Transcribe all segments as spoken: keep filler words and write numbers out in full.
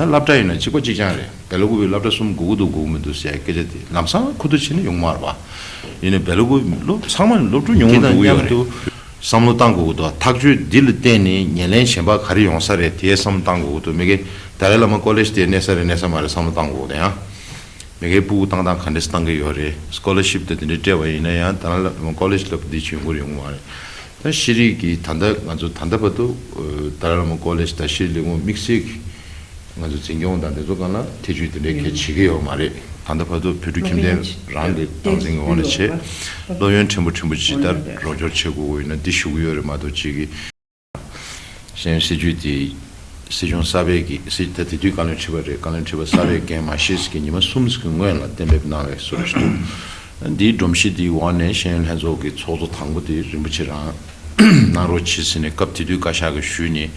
སློབ་གྲྭ་ཡིན་ན་གཅིག་པ་གཅིག་རྐྱང་རེད། སྦེ་ལ་ཀུ་པའི་སློབ་གྲྭ་གསུམ་དགོས་ཀྱི་འདུག་དགོས་ཀྱི་མི་འདུག་ཟེར་སྐད་ཆ་དེ་ལམ་སང་ཁུ་ཐུག་བྱས་ནས་ཡོང་མ་རེད་པ། ཡིན་ནའི་སྦེ་ལ་ཀུ་པའི་སློབ་ཚང་མ་ནས་སློབ་ཕྲུག་ཉུང་ཉུང་འགྲོ་གི་ཡོད་རེད། བསམ་བློ་བཏང་དགོས་ཀྱི་འདུག་ཐག་གཅོད་འདི་ལ་བརྟེན་ནས་ཉེར་ལེན་གཞན་པ་ག་རེ་ཡོང་ས་རེད། དེའི་བསམ་བློ་བཏང་དགོས་ཀྱི་འདུག་མི་དགེ་ཏཱ་ལའི་བླ་མ་ཀོ་ལེཇ་དེ་གནས་ས་རེད་གནས་ས་མ་རེད་བསམ་བློ་བཏང་དགོས་ཀྱི་འདུག་ཡང་། མི་སྒེར་སྤུ་གུ་བཏང་སྟངས་ག་འདྲས་བཏང་གི་ཡོད་རེད། སི་ཀོ་ལར་ཤིབ་དང་དེ་འདྲས་སྤྲད་པ་ཡིན་ན་ཡང་ད་ལ་ཀོ་ལེཇ་ལབ་འདི་བྱུང་གི་ཡོང་གི་མ་རེད། ད་ཤེས་རིག་གི་ད་ལྟ་ང་ཚོ་ད་ལྟ་བར་དུ་ད་ལ་ཀོ་ལེཇ་དང་ཤེས་རིག་ལས་ཁུངས་དམིགས་བསལ་གྱི་ང་ཚོ་འཛིན་སྐྱོང་དང་དེ་ཚོ་སྒང་ལ་ཐེ་བྱུས་དེ་འདྲས་གལ་བྱེད་ཀྱི་ཡོད་མ་རེད། ད་ལྟ་བར་དུ་བོད་ཕྲུག་ཁྱིམ་སྡེ་རང་གི་སྟངས་འཛིན་གྱི་འོག་ནས་བྱས། སློབ་ཡོན་ཕྲན་བུ་ཕྲན་བུ་ཅིག་ད་རོགས་སྐྱོར་བྱེད་དགོས་ཀྱི་ཡོད་ན་འདི་ཞུ་གི་ཡོད་རེད་མ་གཏོགས་ཅིག་གི་ཤེས་ཡོན་སྲིད་ཇུས་དེ་སྲིད་སྐྱོང་གསར་པའི་གི་སྲིད་ད་དེ་དུས་བཀའ་བློན་ཁྲི་པ་རེད། བཀའ་བློན་ཁྲི་པ་གསར་པའི་འགན་མ་བཞེས་ཀྱི་ཉི་མ་གསུམ་ཙམ་གྱི་སྔོན་ལ་གཏན་འབེབས་གནང་བའི་བཟོ་འདྲ་ཞིག་འདུག་འདིའི་སྒྲོམ་གཞི་འདིའི་འོག་ནས་ཤེས་ཡོན་ལྷན་ཚོགས་ཀྱི་ཚོགས་གཙོ་དང་པོ་དེ་རིན་པོ་ཆེ་རང་གནང་རོགས་བྱེད་ཟེར་ནས་སྐབས་དེ་དུས་བཀའ་ཤག་གིས་ཞུས་ནས་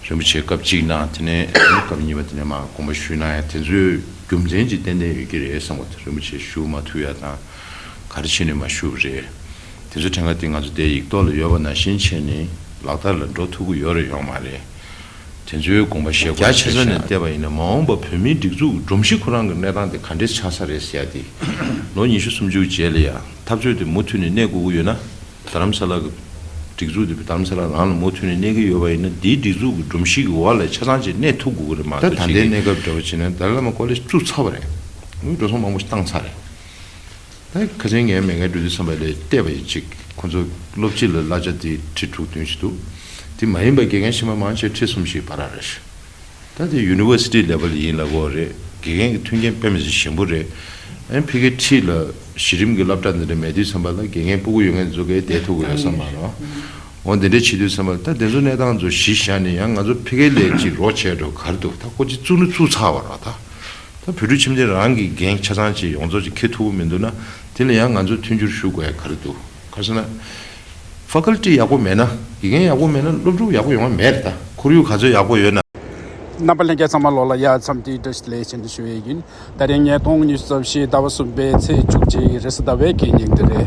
རིན་པོ་ཆེ་སྐབས་གཅིག་གནང་། དེ་ནས་སྐབས་གཉིས་པ་དེ་ནས་མར་དགོངས་པ་ཞུས་གནང་ཡ་དེ་ཚོའི་རྒྱུ་མཚན་ཅིག་ཏན་ཏན་ཡོད་ཀྱི་རེད་བསམ་གི་འདུག་རིན་པོ་ཆེ་བཞུགས་མ་ཐུབ་ཡ་དང་ག་རེ་བྱས་ནས་མ་བཞུགས་པ་རེད། དེ་ཚོའི་ཕྲན་ཁ་དེ་ང་ཚོ་དེ་ཡིག་ཐོག་ལ་ཡོད་པ་ནང་བཞིན་བྱས་ནས་ལག་བསྟར་ལ་འགྲོ་ཐུབ་ཀྱི་ཡོད་རེད་ཡོད་མ་རེད། དེ་ཚོའི་དགོངས་པ་བཞེས་དགོས་རྒྱ་ཆེ་ས་ནས་བལྟས་པ་ཡིན་ན་མ་འོངས་པ་བོད་མིའི་སྒྲིག་འཛུགས་སྒྲོམ་གཞི་ཁོ་རང་གི་གནས་སྟངས་དེ་ག་འདྲས་ཆགས་ས་རེད་ཟེར་ཡ་དེ་ལོ་ཉི་ཤུ་སུམ་ཅུ་རྗེས་ལ་ཡ་འཐབ་རྩོད་དེ་མུ་མཐུད་ནས་གནས་དགོས་ཀྱི་ཡོད་ན། རྡ་རམ་ས་ལ་གི་སྒྲིག་འཛུགས་དེ་རྡ་རམ་ས་ལ་རང་ལ་མུ་མཐུད་ནས་གནས་ཀྱི་ཡོད་པ་ཡིན་ན་འདིའི་སྒྲིག་འཛུགས་ཀྱི་སྒྲོམ་གཞི་གི་འོག་ལ་ཆ་ཚང་ཅིག་གནས་ཐུབ་དགོས་ཀྱི་རེད་མ་ད་གཏོགས་ད་ཅིག་ལྟའི་གི་གནས་སྐབས་འདྲ་བོ་བྱས་ན་ཏཱ་ལའི་བླ་མ་ཀོ་ལེཇ་བཙུགས་ཚར་བ་རེད། འགྲོ་སོང་མང་པོ་ཞིག་བཏང་ཚར་རེད། ད་ཁ་སང་ངས་མེ་ངའི་འགྲོ་དུས་ཙམ་པ་ལ་བལྟས་པ་ཡིན། གཅིག་ཁོ་ཚོ་སློབ་སྤྱི་ལ་གླ་ཆ་དེ་ཁྲི་དྲུག་བདུན་ཞིག་འདུག་དེ་མ་ཡིན་པ་དགེ་རྒན་གཞན་པ་མང་ཆེ་ཁྲི་གསུམ་ཞིག་བར་རེད། ད་དེ་ཡུ་ནི་ཝར་སི་ཊི་ལེ་ཝལ་ཡིན་ལབ་ཀྱི་ཡོད་རེད། དགེ་རྒན་གྱི་མཐུན་རྐྱེན་དཔེ་མི་སྲིད་ཞན་པོ་རེད། ཨ་ནི་ཕ་གིའི་ཁྲིད་ལ་གཞི་རིམ་གྱི་སློབ་གྲྭ་འདི་འདྲ་མེད་དུས་ཙམ་པ་ལ་དགེ་རྒན་སྤུ་གུ་ཡོད་མཁན་ཚོ་གས་བསྡད་ཐུབ་ཀྱི་ཡོད་བསམ་པ་རེད། འོ་འདི་འདྲ་བྱེད་དུས་ཙམ་པ་ལ་ད་དེ་ཚོ་གནས་སྟངས་ཚོ་གཞི་བཞག་ནས་ཡང་ང་ཚོ་ཕ་གི་ལས་ཅིག་རོགས་བྱས་འགྲོ་ག་རེ་འདུག་ད་ཁོ་ཅིག་བཙུགས་ནི་བཙུགས་ཚར་བ་རེད། ད་ད་བོད་ཕྲུག་ཁྱིམ་སྡེ་རང་གི་འགན་ཆ་ཚང་ཅིག་ཡོངས་རྫོགས་ཅིག་འཁྱེར་ཐུབ་ཀྱི་མི་འདུག་ན་དེ་ལ་ཡང་ང་ཚོ་མཐུན་འགྱུར་ཞུ་དགོས་ཡ་ག་རེ་འདུག་ག་རེ་ཟེར་ན། ཕ་ཀལ་ཊི་ཡག་པོ་མེད་ན། དགེ་རྒན་ཡག་པོ་མེད་ན་སློབ་ཕྲུག་ཡག་པོ་ཡོང་བ་མེད་རེད། ད་ཁོར་ཡུག་ག་ཚོད་ཡག་པོ་ཡོད་ན། རྣམ་པ་ལྷན་རྒྱས་ཚང་མ་ལོག་ལ་ཡ་མཚམས་འདིའི་བཀྲ་ཤིས་བདེ་ལེགས་ཞུ་ཡས་ཡིན། ད་རིང་ཉིས་སྟོང་ཉི་ཤུ་རྩ་བཞི་ཟླ་བ་གསུམ་པའི་ཚེས་བཅུ་གཅིག་རེས་གཟའ་ཟླ་བའི་གི་ཉིན་དེ་རེད།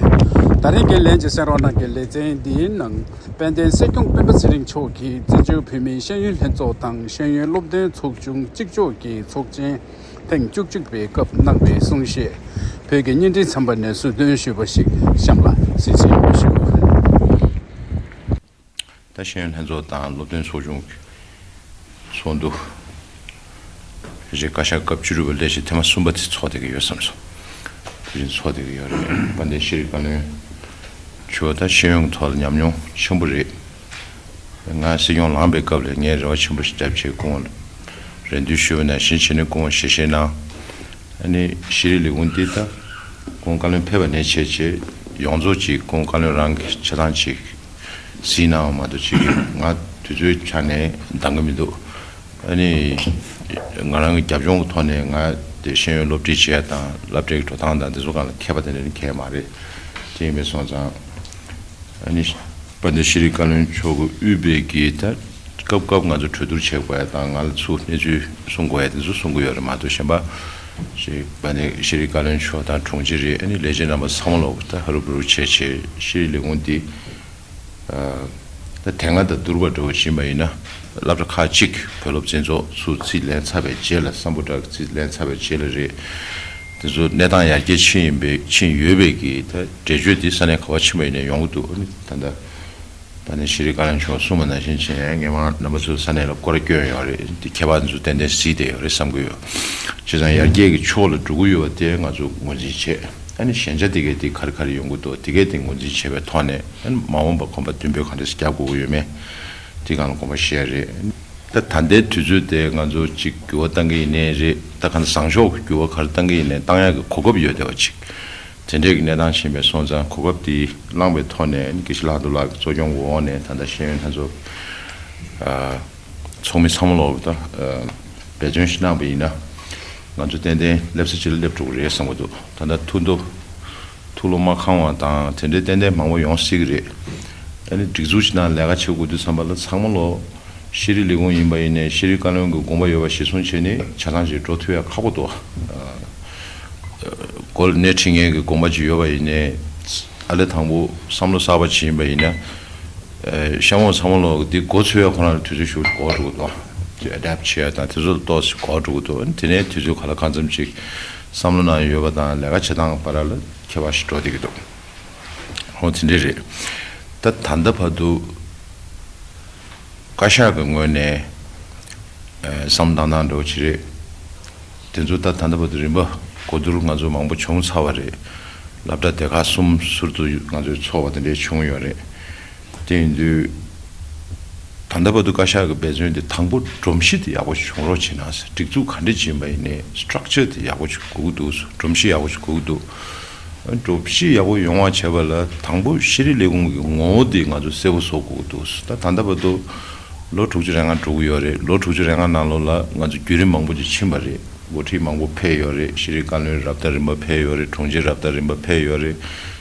ད་རིང་གི་ལན་གྱི་གསན་རོགས་གནང་གི་ལེ་ཚན་འདིའི་ནང་དཔལ་ལྡན་སྲིད་སྐྱོང་སྤེན་པ་ཚེ་རིང་མཆོག་གིས་བཙན་བྱོལ་བོད་མིའི་ཤེས་ཡོན་ལྷན་ཚོགས་དང་ཤེས་ཡོན་སློབ་སྟོན་ཚོགས་ཆུང་གཅིག་ལྕོགས་ཀྱི་ཚོགས་ཆེན་ཐེངས་བཅུ་གཅིག་པའི་སྐབས་གནང་བའི་གསུང་བཤད། བོད་ཀྱི་བརྙན་འཕྲིན་ཚན་པ་ནས་ཟུར་འདོན་ཞུས་པ་ཞིག་གཤམ་ལ་གསན་གཟིགས་ཞུ། ད་ཤེས་ཡོན་ལྷན་ཚོགས་དང་སློབ་སྟོན་ཚོགས་ཆུང་གི་ཚོགས་འདུ་རེད། བཀའ་ཤག་སྐབས་བཅུ་དྲུག་པའི་ལས་བྱེད་ཐེངས་མ་གསུམ་པ་དེ་ཚོགས་བསྡད་ཀྱི་ཡོད་བསམ་སོང་། དེ་བཞིན་ཚོགས་བསྡད་ཀྱི་ཡོད་རེད། དཔལ་ལྡན་ཤེས་རིག་བཀའ་བློན་མཆོག་ད་ཤེས་ཡོན་གྱི་ཐོག་ལ་ཉམས་མྱོང་ཆེན་པོ་རེད། ང་སྲིད་སྐྱོང་ལངས་པའི་སྐབས་ལ་ངས་རེ་བ་ཆེན་པོ་ཞིག་བརྒྱབ་བྱས་ཁོང་ལ་རེ་འདུན་ཞུས་པ་ནང་བཞིན་བྱས་ནས་ཁོང་ཞལ་བཞེས་གནང་། ཨ་ནི་ཤེས་རིག་ལས་ཁུངས་འདི་ད་ཁོང་བཀའ་བློན་ཕེབས་པ་ནས་བྱས་བྱས་ཡོངས་རྫོགས་ཀྱིས་ཁོང་བཀའ་བློན་རང་གི་ཆ་ཚང་ཅིག་གཟིགས་གནང་བ་མ་གཏོགས་ཅིག་ང་དུས་ཚོད་ཆ་ནས་འདང་གི་མི་འདུག་ཨ་ནི་ང་རང་གི་རྒྱབ་ལྗོངས་ཀྱི་ཐོག་ནས་ང་དེ་ཤེས་ཡོན་སློབ་ཁྲིད་བྱས་དང་སློབ་གྲྭའི་འགྲོ་སྟངས་དང་དེ་ཚོ་སྒང་ལ་མཁས་པ་དེ་འདྲ་ནི་མཁས་མ་རེད། དེ་ཡིན་པས་སོང་ཙང་། ཨ་ནི་དཔལ་ལྡན་ཤེས་རིག་བཀའ་བློན་མཆོག་གིས་དབུས་པའི་གི་ད་སྐབས་སྐབས་ང་ཚོ་གྲོས་བསྡུར་བྱེད་དགོས་ཡ་དང་ང་ལ་ཚུར་གནས་ཚུལ་གསུང་དགོས་ཡ་དེ་ཚོ་གསུང་གི་ཡོད་རེད་མ་གཏོགས་གཞན་པ་ཞེས་དཔལ་ལྡན་ཤེས་རིག་བཀའ་བློན་མཆོག་དང་དྲུང་ཆེ་རེད། ཨ་ནི་ལས་བྱེད་རྣམ་པ་ཚང་མ་ལོག་ད་ཧ་རུ་བུ་རུ་བྱས་བྱས་ཤེས་རིག་ལས་ཁུངས་འདི་ད་དེ་སྔ་དང་བསྡུར་བ་འདྲ་བོ་ཕྱིན་པ་ཡིན་ན་སློབ་གྲྭ་ཁག་གཅིག་བོད་སློབ་འཛིན་ཚོགས་ཚུར་རྩིས་ལེན་ཚར་བའི་རྗེས་ལ་སམ་བྷོ་ཊ་གི་རྩིས་ལེན་ཚར་བའི་རྗེས་ལ་རེད། དེ་ཚོ་གནས་སྟངས་ཡར་རྒྱས་ཕྱིན་ཡིན་པའི་ཕྱིན་ཡོད་པའི་གི་ད་འགྲེལ་བརྗོད་འདི་ས་གནས་ག་པར་ཕྱིན་པ་ཡིན་ནའི་ཡོང་གི་འདུག་ཨ་ནི་ད་ལྟ་ད་ནི་ཤེས་རིག་བཀའ་བློན་མཆོག་གསུངས་པ་ནང་བཞིན་བྱས་ནས་ངས་མར་རྣམ་པ་ཚོའི་ས་གནས་ལ་སྐོར་སྐྱོད་ཡོད་རེད། འདི་ཁྱད་པར་འདི་ཚོ་ཏན་ཏན་གཟིགས་བསྡད་ཡོད་རེད་བསམ་གྱི་ཡོད། བྱས་ཙང་ཡར་རྒྱས་ཀྱི་ཕྱོགས་ལ་འགྲོ་གི་ཡོད་པ་དེ་ང་ཚོ་ངོས་འཛིན་བྱས། ཨ་ནི་ཞན་ཆ་དེ་གས་དེ་ག་རེ་ག་རེ་ཡོང་གི་འདུག་དེ་གས་དེ་ངོས་འཛིན་བྱས་པའི་ཐོག་ནས་ཨ་ནི་མ་འོངས་པ་གོམ་པ་མདུན་སྤོས་ག་འདྲས་རྒྱག་དགོས་ཀྱི་ཡོད་མེད་དེ་སྒང་ལ་དགོངས་པ་བཞེས་ཡ་རེད། ད་ད་ལྟའི་དུས་ཚོད་དེ་ང་ཚོ་གཅིག་འགྱུར་བ་གཏང་གི་ཡིན་ནའི་རེད། ད་ག་ནང་བཟང་ཕྱོགས་ཀྱི་འགྱུར་བ་ག་རེ་གཏང་གི་ཡིན་ནའི་གཏང་ཡག་གི་གོ་སྐབས་ཡོད་བསྡད་པ་ཅིག་དེ་འདྲས་ཀྱི་གནས་སྟངས་ཕྱིན་པའི་སོང་ཙང་གོ་སྐབས་དེ་བླངས་པའི་ཐོག་ནས་དགེ་བཤེས་ལྷག་རྡོར་ལགས་ཀྱི་གཙོ་སྐྱོང་གི་འོག་ནས་ད་ལྟ་ཤེས་ཡོན་ལྷན་ཚོགས་ཚོགས་མི་ཚང་མ་ལོག་ད་འབད་བརྩོན་ཞིག་གནང་པ་ཡིན་ན་ང་ཚོ་ཏན་ཏན་སླེབས་ས་ཅིག་ལ་སླེབས་འགྲོ་གི་རེད་བསམ་གྱི་འདུག་ད་ལྟ་ཐུགས་འདོད་ཐུགས་བློ་མ་ཁེངས་པ་དང་དེ་འདྲའི་ཏན་ཏན་མང་པོ་ཡོང་སྲིད་ཀྱི་རེད། ཨ་ནི་སྒྲིག་འཛུགས་ཀྱི་ནང་ལས་ཀ་བྱེད་དགོས་དུས་ཙམ་པ་ལ་ཚང་མ་ལོ་ཤེས་རིག་ལས་ཁུངས་ཡིན་པ་ཡིན་ནའི་ཤེས་རིག་བཀའ་བློན་གྱི་དགོངས་པ་ཡོད་པ་གཞིར་བཟུང་བྱས་ནས་ཆ་ཚང་ཞིག་འགྲོ་ཐུབ་ཡ་ཁག་པོ་འདུག་སྒོ་ལ་སྣེ་ཁྲིད་མཁན་གྱི་དགོངས་པ་ཅིག་ཡོད་པ་ཡིན་ནའི་ཨ་ལས་དང་པོ་བསམ་བློ་གསར་པ་ཅིག་ཡིན་པ་ཡིན་ན་གཤམ་འོག་ཚང་མ་ལོ་འདི་འགོ་ཚུགས་ཡ་ཁོ་རང་ལ་དུས་ཚོད་ཞེ་པོ་ཅིག་འགོར་འགྲོ་གི་འདུག་དུས་ཨེ་ཌེབ་བྱེད་ཡ་དང་དེ་ཚོ་ཏོག་ཙམ་འགོར་འགྲོ་གི་འདུག་དེ་ནས་དུས་ཚོད་ག་ལ་གང་འཚམ་ཅིག་བསམ་བློ་ནང་ཡོད་པ་དང་ལས་ཀ་བྱེད་སྟངས་བར་ལ་ཁྱད་པར་ཞིག་འགྲོ་བསྡད་ཀྱི་འདུག་འོ་དེ་འདྲ་རེད། ད་ད་ལྟ་བར་དུ་བཀའ་ཤག་གི་ངོས་ནས་བསམ་བློ་བཏང་སྟངས་འདྲ་བོ་ཅིག་རེད། དེ་ཚོ་ད་ད་ལྟ་བར་དུ་རིམ་པ་གོ་བསྡུར་ང་ཚོ་མང་པོ་བྱུང་ཚར་བ་རེད། སློབ་གྲྭ་སྡེ་ཁག་གསུམ་ཟུར་དུ་ང་ཚོའི་ཚོགས་པ་དེ་འདྲས་བྱུང་ཡོད་རེད། དེ་ཡིན་དུས། ད་ལྟ་བར་དུ་བཀའ་ཤག་གི་འབད་བརྩོན་དེ་དང་པོ་སྒྲོམ་གཞི་དེ་ཡག་པོ་ཞིག་བྱུང་རོགས་བྱེད་ན་ཟེར། སྒྲིག་འཛུགས་ག་འདྲ་ཅིག་ཡིན་པ་ཡིན་ནའི་སི་ཊག་ཅར་དེ་ཡག་པོ་ཞིག་དགོས་ཀྱི་འདུག་སྒྲོམ་གཞི་ཡག་པོ་ཞིག་དགོས་ཀྱི་འདུག་སྒྲོམ་གཞི་ཡག་པོ་ཡོང་བ་བྱེད་པ་ལ་དང་པོ་ཤེས་རིག་ལས་ཁུངས་ཀྱི་ངོ་བོ་དེ་ང་ཚོ་གསལ་པོ་བཟོ་དགོས་ཀྱི་འདུག་ད་ད་ལྟ་བར་དུ་ལོ་དྲུག་ཅུ་རེ་ལྔ་འགྲོ་གི་ཡོད་རེད། ལོ་དྲུག་ཅུ་རེ་ལྔ་ནང་ལོགས་ལ་ང་ཚོ་བརྒྱུད་རིམ་མང་པོ་ཅིག་ཕྱིན་པ་རེད། འགོ་ཁྲིད་མང་པོ་ཕེབས་ཡོད་རེད། ཤེས་རིག་བཀའ་བློན་རབ་དང་རིམ་པ་ཕེབས་ཡོད་རེད། དྲུང་ཆེ་རབ་དང་རིམ་པ་ཕེབས་ཡོད་རེད།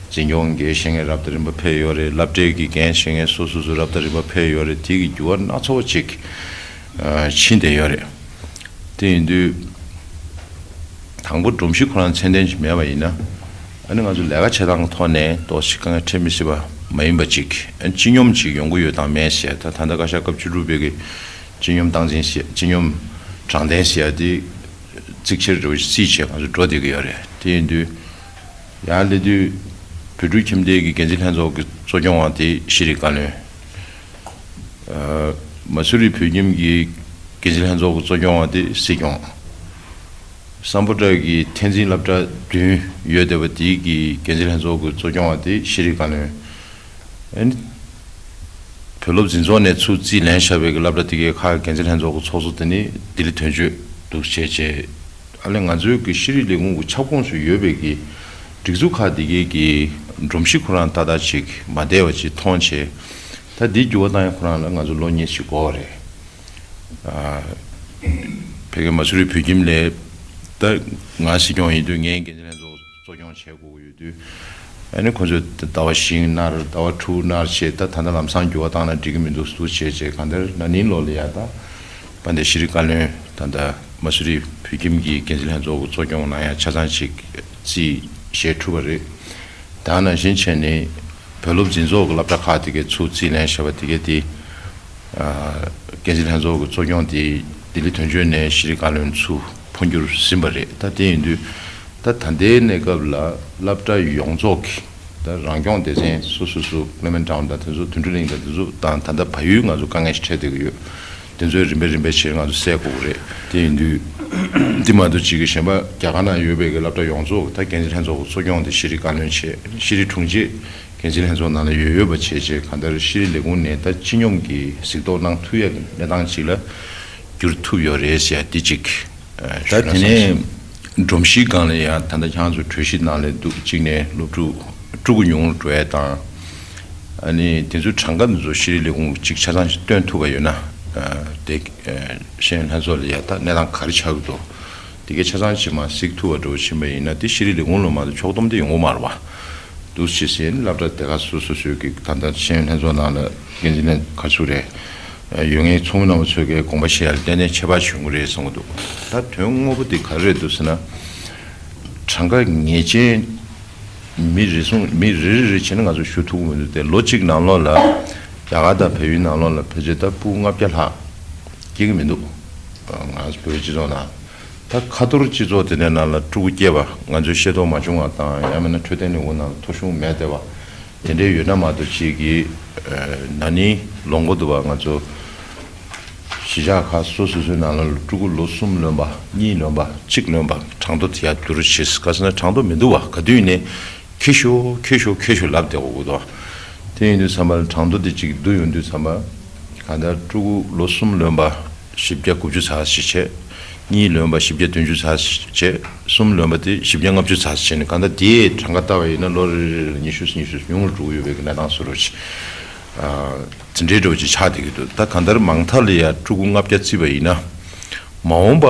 འཛིན་སྐྱོང་འགན་བཞེས་མཁན་རབ་དང་རིམ་པ་ཕེབས་ཡོད་རེད། སློབ་གྲྭའི་གི་འགན་བཞེས་མཁན་སོ་སོ་སོ་རབ་དང་རིམ་པ་ཕེབས་ཡོད་རེད། དེ་གི་འགྱུར་བ་སྣ་ཚོགས་ཅིག་ཨ་ཕྱིན་བསྡད་ཡོད་རེད། དེ་ཡིན་དུས་དང་པོ་སྒྲོམ་གཞི་ཁོ་རང་ཚད་ལྡན་ཅིག་མེད་པ་ཡིན་ན། ཨ་ནི་ང་ཚོ་ལས་ཀ་བྱེད་སྟངས་ཀྱི་ཐོག་ནས་ཏོག་ཙམ་དཀའ་ངལ་འཕྲད་མི་སྲིད་པ་མ་ཡིན་པ་ཅིག་ཨ་ནི་སྤྱི་སྙོམས་ཅིག་ཡོང་གི་ཡོད་དང་མེད་ཟེར། ད་ད་ལྟ་བཀའ་ཤག་སྐབས་བཅུ་དྲུག་པའི་གི་སྤྱི་སྙོམས་སྟངས་འཛིན་ཟེར། སྤྱི་སྙོམས་དྲང་བདེན་ཟེར་ཡ་དེ་གཙིགས་ཆེར་འགྲོ་རྩིས་བྱས་ང་ཚོ་འགྲོ་བསྡད་ཀྱི་ཡོད་རེད། དེ་ཡིན་དུས་ཡང་སླེབས་དུས་བོད་ཕྲུག་ཁྱིམ་སྡེ་གི་འགན་འཛིན་ལྷན་ཚོགས་ཀྱི་གཙོ་སྐྱོང་བ་དེ་ཤེས་རིག་བཀའ་བློན། ཨ་མ་སུ་རི་བོད་ཁྱིམ་གྱི་འགན་འཛིན་ལྷན་ཚོགས་ཀྱི་གཙོ་སྐྱོང་བ་དེ་སྲིད་སྐྱོང་། སམ་བྷོ་ཊ་གི་ཐད་འཛིན་སློབ་གྲྭ་བདུན་ཡོད་བསྡད་པ་དེའི་གི་འགན་འཛིན་ལྷན་ཚོགས་ཀྱི་གཙོ་སྐྱོང་བ་དེ་ཤེས་རིག་བཀའ་བློན། ཨ་ནི་བོད་སློབ་འཛིན་ཚོགས་ནས་ཚུར་རྩིས་ལེན་བཞག་པའི་གི་སློབ་གྲྭ་དེ་གའི་ཁག་འགན་འཛིན་ལྷན་ཚོགས་ཀྱི་ཚོགས་གཙོ་དེ་ནི་ལྡི་ལི་དོན་གཅོད་འདུག་བྱས་བྱས། ཨ་ནི་ང་ཚོའི་གི་ཤེས་རིག་ལས་ཁུངས་ཀྱི་ཁྱབ་ཁོངས་སུ་ཡོད་པའི་གི་སྒྲིག་འཛུགས་ཁག་དེ་གའི་གི་སྒྲོམ་གཞི་ཁོ་རང་ཏག་ཏག་ཅིག་མ་བསྡད་པ་ཅིག་མཐོང་བྱས། ད་འདི་འགྱུར་བ་བཏང་ཡ་ཁོ་རང་ལ་ང་ཚོ་ལོ་གཉིས་ཤིག་འགོར་བ་རེད། ཨ་ཕ་གི་མ་སུ་རི་བོད་ཁྱིམ་ལས་ད་ང་སྲིད་སྐྱོང་ཡིན་དུས་ངའི་འགན་འཛིན་ལྷན་ཚོགས་གཙོ་སྐྱོང་བྱེད་དགོས་ཀྱི་ཡོད་དུས། ཨ་ནི་ཁོ་ཚོས་ཟླ་བ་བཞི་ནར་ཟླ་བ་དྲུག་ནར་བྱས། ད་ད་ལྟ་ལམ་སང་འགྱུར་བ་བཏང་ན་འགྲིག་གི་མི་འདུག་འདུག་བྱས་བྱས། གང་ལྟར་ན་ནིང་ལོ་ལ་ཡ་ད་དཔལ་ལྡན་ཤེས་རིག་བཀའ་བློན་ད་ལྟ་མ་སུ་རི་བོད་ཁྱིམ་གྱི་འགན་འཛིན་ལྷན་ཚོགས་ཀྱི་གཙོ་སྐྱོང་གནང་ཡ་ཆ་ཚང་ཅིག་རྩིས་བཞེས་ཐུབ་པ་རེད། ད་ནང་བཞིན་བྱས་ནས་བོད་སློབ་འཛིན་ཚོགས་ཀྱི་སློབ་གྲྭ་ཁག་དེ་གའི་ཚུར་རྩིས་ལེན་བྱས་པ་དེ་གའི་དེ། ཨ་འགན་འཛིན་ལྷན་ཚོགས་ཀྱི་གཙོ་སྐྱོང་དེ་ལྡི་ལི་དོན་གཅོད་ནས་ཤེས་རིག་བཀའ་བློན་ཚུར་འཕོ་འགྱུར་ཟིན་པ་རེད། ད་དེ་ཡིན་དུས་ད་ད་ལྟའི་གནས་སྐབས་ལ་སློབ་གྲྭ་ཡོངས་རྫོགས་ཀྱི་ད་རང་སྐྱོང་སྡེ་ཚན་སོ་སོ་སོ་ཀླེ་མེན་ཊའུན་དང་དེ་ཚོ་དོན་གྲུབ་གླིང་དང་དེ་ཚོ་དང་ད་ལྟ་བལ་ཡུལ་ང་ཚོ་དཀའ་ངལ་ཞིག་འཕྲད་བསྡད་ཀྱི་ཡོད། དེ་ཚོའི་རིམ་པས་རིམ་པས་བྱས་ང་ཚོ་སེལ་དགོས་ཀྱི་རེད། དེ་ཡིན་དུས་འདི་མ་གཏོགས་གཅིག་གི་གཞན་པ་རྒྱ་གར་ནང་ཡོད་པའི་གི་སློབ་གྲྭ་ཡོངས་རྫོགས་ད་འགན་འཛིན་ལྷན་ཚོགས་ཀྱི་གཙོ་སྐྱོང་དེ་ཤེས་རིག་བཀའ་བློན་བྱས། ཤེས་རིག་དྲུང་ཆེ་འགན་འཛིན་ལྷན་ཚོགས་ནང་ལ་ཡོད་ཡོད་པ་བྱས་བྱས། གང་ལྟར་ཤེས་རིག་ལས་ཁུངས་ནས་ད་སྤྱི་སྙོམས་ཀྱི་གཟིགས་རྟོག་གནང་ཐུབ་ཡ་གི་གནས་སྟངས་ཅིག་ལ་འགྱུར་ཐུབ་ཡོད་རེད་ཟེར་ཡ་འདི་གཅིག་ཨ་ད་ཞུ་ན་དེ་བསམ་ནས་སོང་། སྒྲོམ་གཞིའི་སྒང་ལ་ཡང་ད་ལྟ་ཁྱེད་རང་ཚོ་གྲོས་གཞི་ནང་ལ་འདུག་གཅིག་ནས་སློབ་ཕྲུག་ཕྲུ་གུ་ཉུང་རུ་འགྲོ་ཡ་དང་། ཨ་ནི་དེ་ཚོའི་གྲངས་ཀ་འདི་ཚོ་ཤེས་རིག་ལས་ཁུངས་གཅིག་ཆ་ཚང་ཞིག་སྟོན་ཐུབ་པ་ཡོད་ན། ཨ་དེ་ཨ་ཤེས་ཡོན་ལྷན་ཚོགས་ལ་ཡ་ད་གནས་སྟངས་ག་རེ་ཆགས་ཀྱི་འདུག་དེ་གའི་ཆ་ཚང་ཅིག་མར་གཟིགས་ཐུབ་པ་འདྲ་བོ་ཕྱིན་པ་ཡིན་ན་དེ་ཤེས་རིག་ལས་ཁུངས་ལ་མ་གཏོགས་ཕྱོགས་བསྡོམས་དེ་ཡོང་གི་མ་རེད་བ། འདུག་སེ་བྱས་ནས་སློབ་གྲྭ་སྡེ་ཁག་སོ་སོ་སོའི་གི་ད་ལྟ་ཤེས་ཡོན་ལྷན་ཚོགས་ནང་ལ་འགན་འཛིན་ལྷན་ག་ཚོད་རེད། ཡོད་ངེས་ཚོགས་མི་རྣམ་པ་ཚོས་གི་དགོངས་པ་བཞེས་ཡ་ལ་ཏན་ཏན་ཁྱད་པར་བྱུང་གི་རེད་བསམ་གི་འདུག་ད་དོན་དངོས་པོ་དེ་ག་རེ་རེད་འདུག་ཟེར་ན། གྲངས་ཀ་ངེས་ཅན་མི་རེ་ཟུང་མི་རེ་རེ་རེ་བྱས་ན་ང་ཚོ་ཞུ་ཐུབ་ཀྱི་མི་འདུག་དེ་ལོ་གཅིག་ནང་ལོགས་ལ་རྒྱ་གར་དང་བལ་ཡུལ་ནང་ལོགས་ལ་ཕལ་ཆེར་ད་ཕྲུ་གུ་ལྔ་བརྒྱ་ལྷག་སྐྱེ་གི་མི་འདུག་ང་ཚོ་བོད་སྤྱི་ཚོགས་ནང་། ད་ཁ་ཐོར་སྤྱི་ཚོགས་དེ་འདྲའི་ནང་ལ་ཕྲུ་གུ་སྐྱེས་པ་ང་ཚོས་ཤེས་རྟོགས་མ་བྱུང་བ་དང་། ཡང་མིན་ན་འཕྲོད་བསྟེན་ལས་ཁུངས་ནང་ལ་ཐོ་གཞུང་མེད་བསྡད་པ་དེ་འདྲའི་ཡོད་ན་མ་གཏོགས། གཅིག་གིས་ན་ནིང་ལོ་འགོ་དུ་བ་ང་ཚོ་གཞིས་ཆགས་ཁག་སོ་སོ་སོའི་ནང་ལ་ཕྲུ་གུ་ལོ་གསུམ་ལོན་པ་གཉིས་ལོན་པ་གཅིག་ལོན་པ་གྲངས་ཐོ་དེ་ཡར་བསྒྱུར་བྱས། ག་ཟེར་ན་གྲངས་ཐོ་མི་འདུག་བ། ག་དུས་ནས་ཁེ་ཤོ་ཁེ་ཤོ་ཁེ་ཤོ་ལབ་བསྡད་དགོས་ཀྱི་འདུག་དེ་ཡིན་དུས་ཙམ་པ་ལ་གྲངས་ཐོ་དེ་གཅིག་བསྡུ་ཡོང་དུས་ཙམ་པ། གང་ལྟར་ཕྲུ་གུ་ལོ་གསུམ་ལོན་པ་བཞི་བརྒྱ་དགུ་བཅུ་ཙམ་ཞིག་བྱས། གཉིས་ལོན་པ་བཞི་བརྒྱ་བདུན་ཅུ་ཙམ་ཞིག་བྱས། གསུམ་ལོན་པ་དེ་བཞི་བརྒྱ་ལྔ་བཅུ་ཙམ་ཞིག་བྱས་ནས། གང་ལྟར་དེའི་གྲངས་ཀ་བལྟ་བ་ཡིན་ན་ལོ་རེ་རེ་ལ་ཉི་ཤུ་ཉི་ཤུ་ཉུང་རུ་འགྲོ་གི་ཡོད་པའི་གི་གནས་སྟངས་བཟོ་འདྲ་ཅིག་ཨ་དེ་འདྲའི་འདྲ་བོ་ཅིག་ཆགས་བསྡད་ཀྱི་འདུག་ད་གང་ལྟར་མང་མཐའ་ལ་ཡ་ཕྲུ་གུ་ལྔ་བརྒྱ་བརྩིས་པ་ཡིན་ན། མ་འོངས་པ་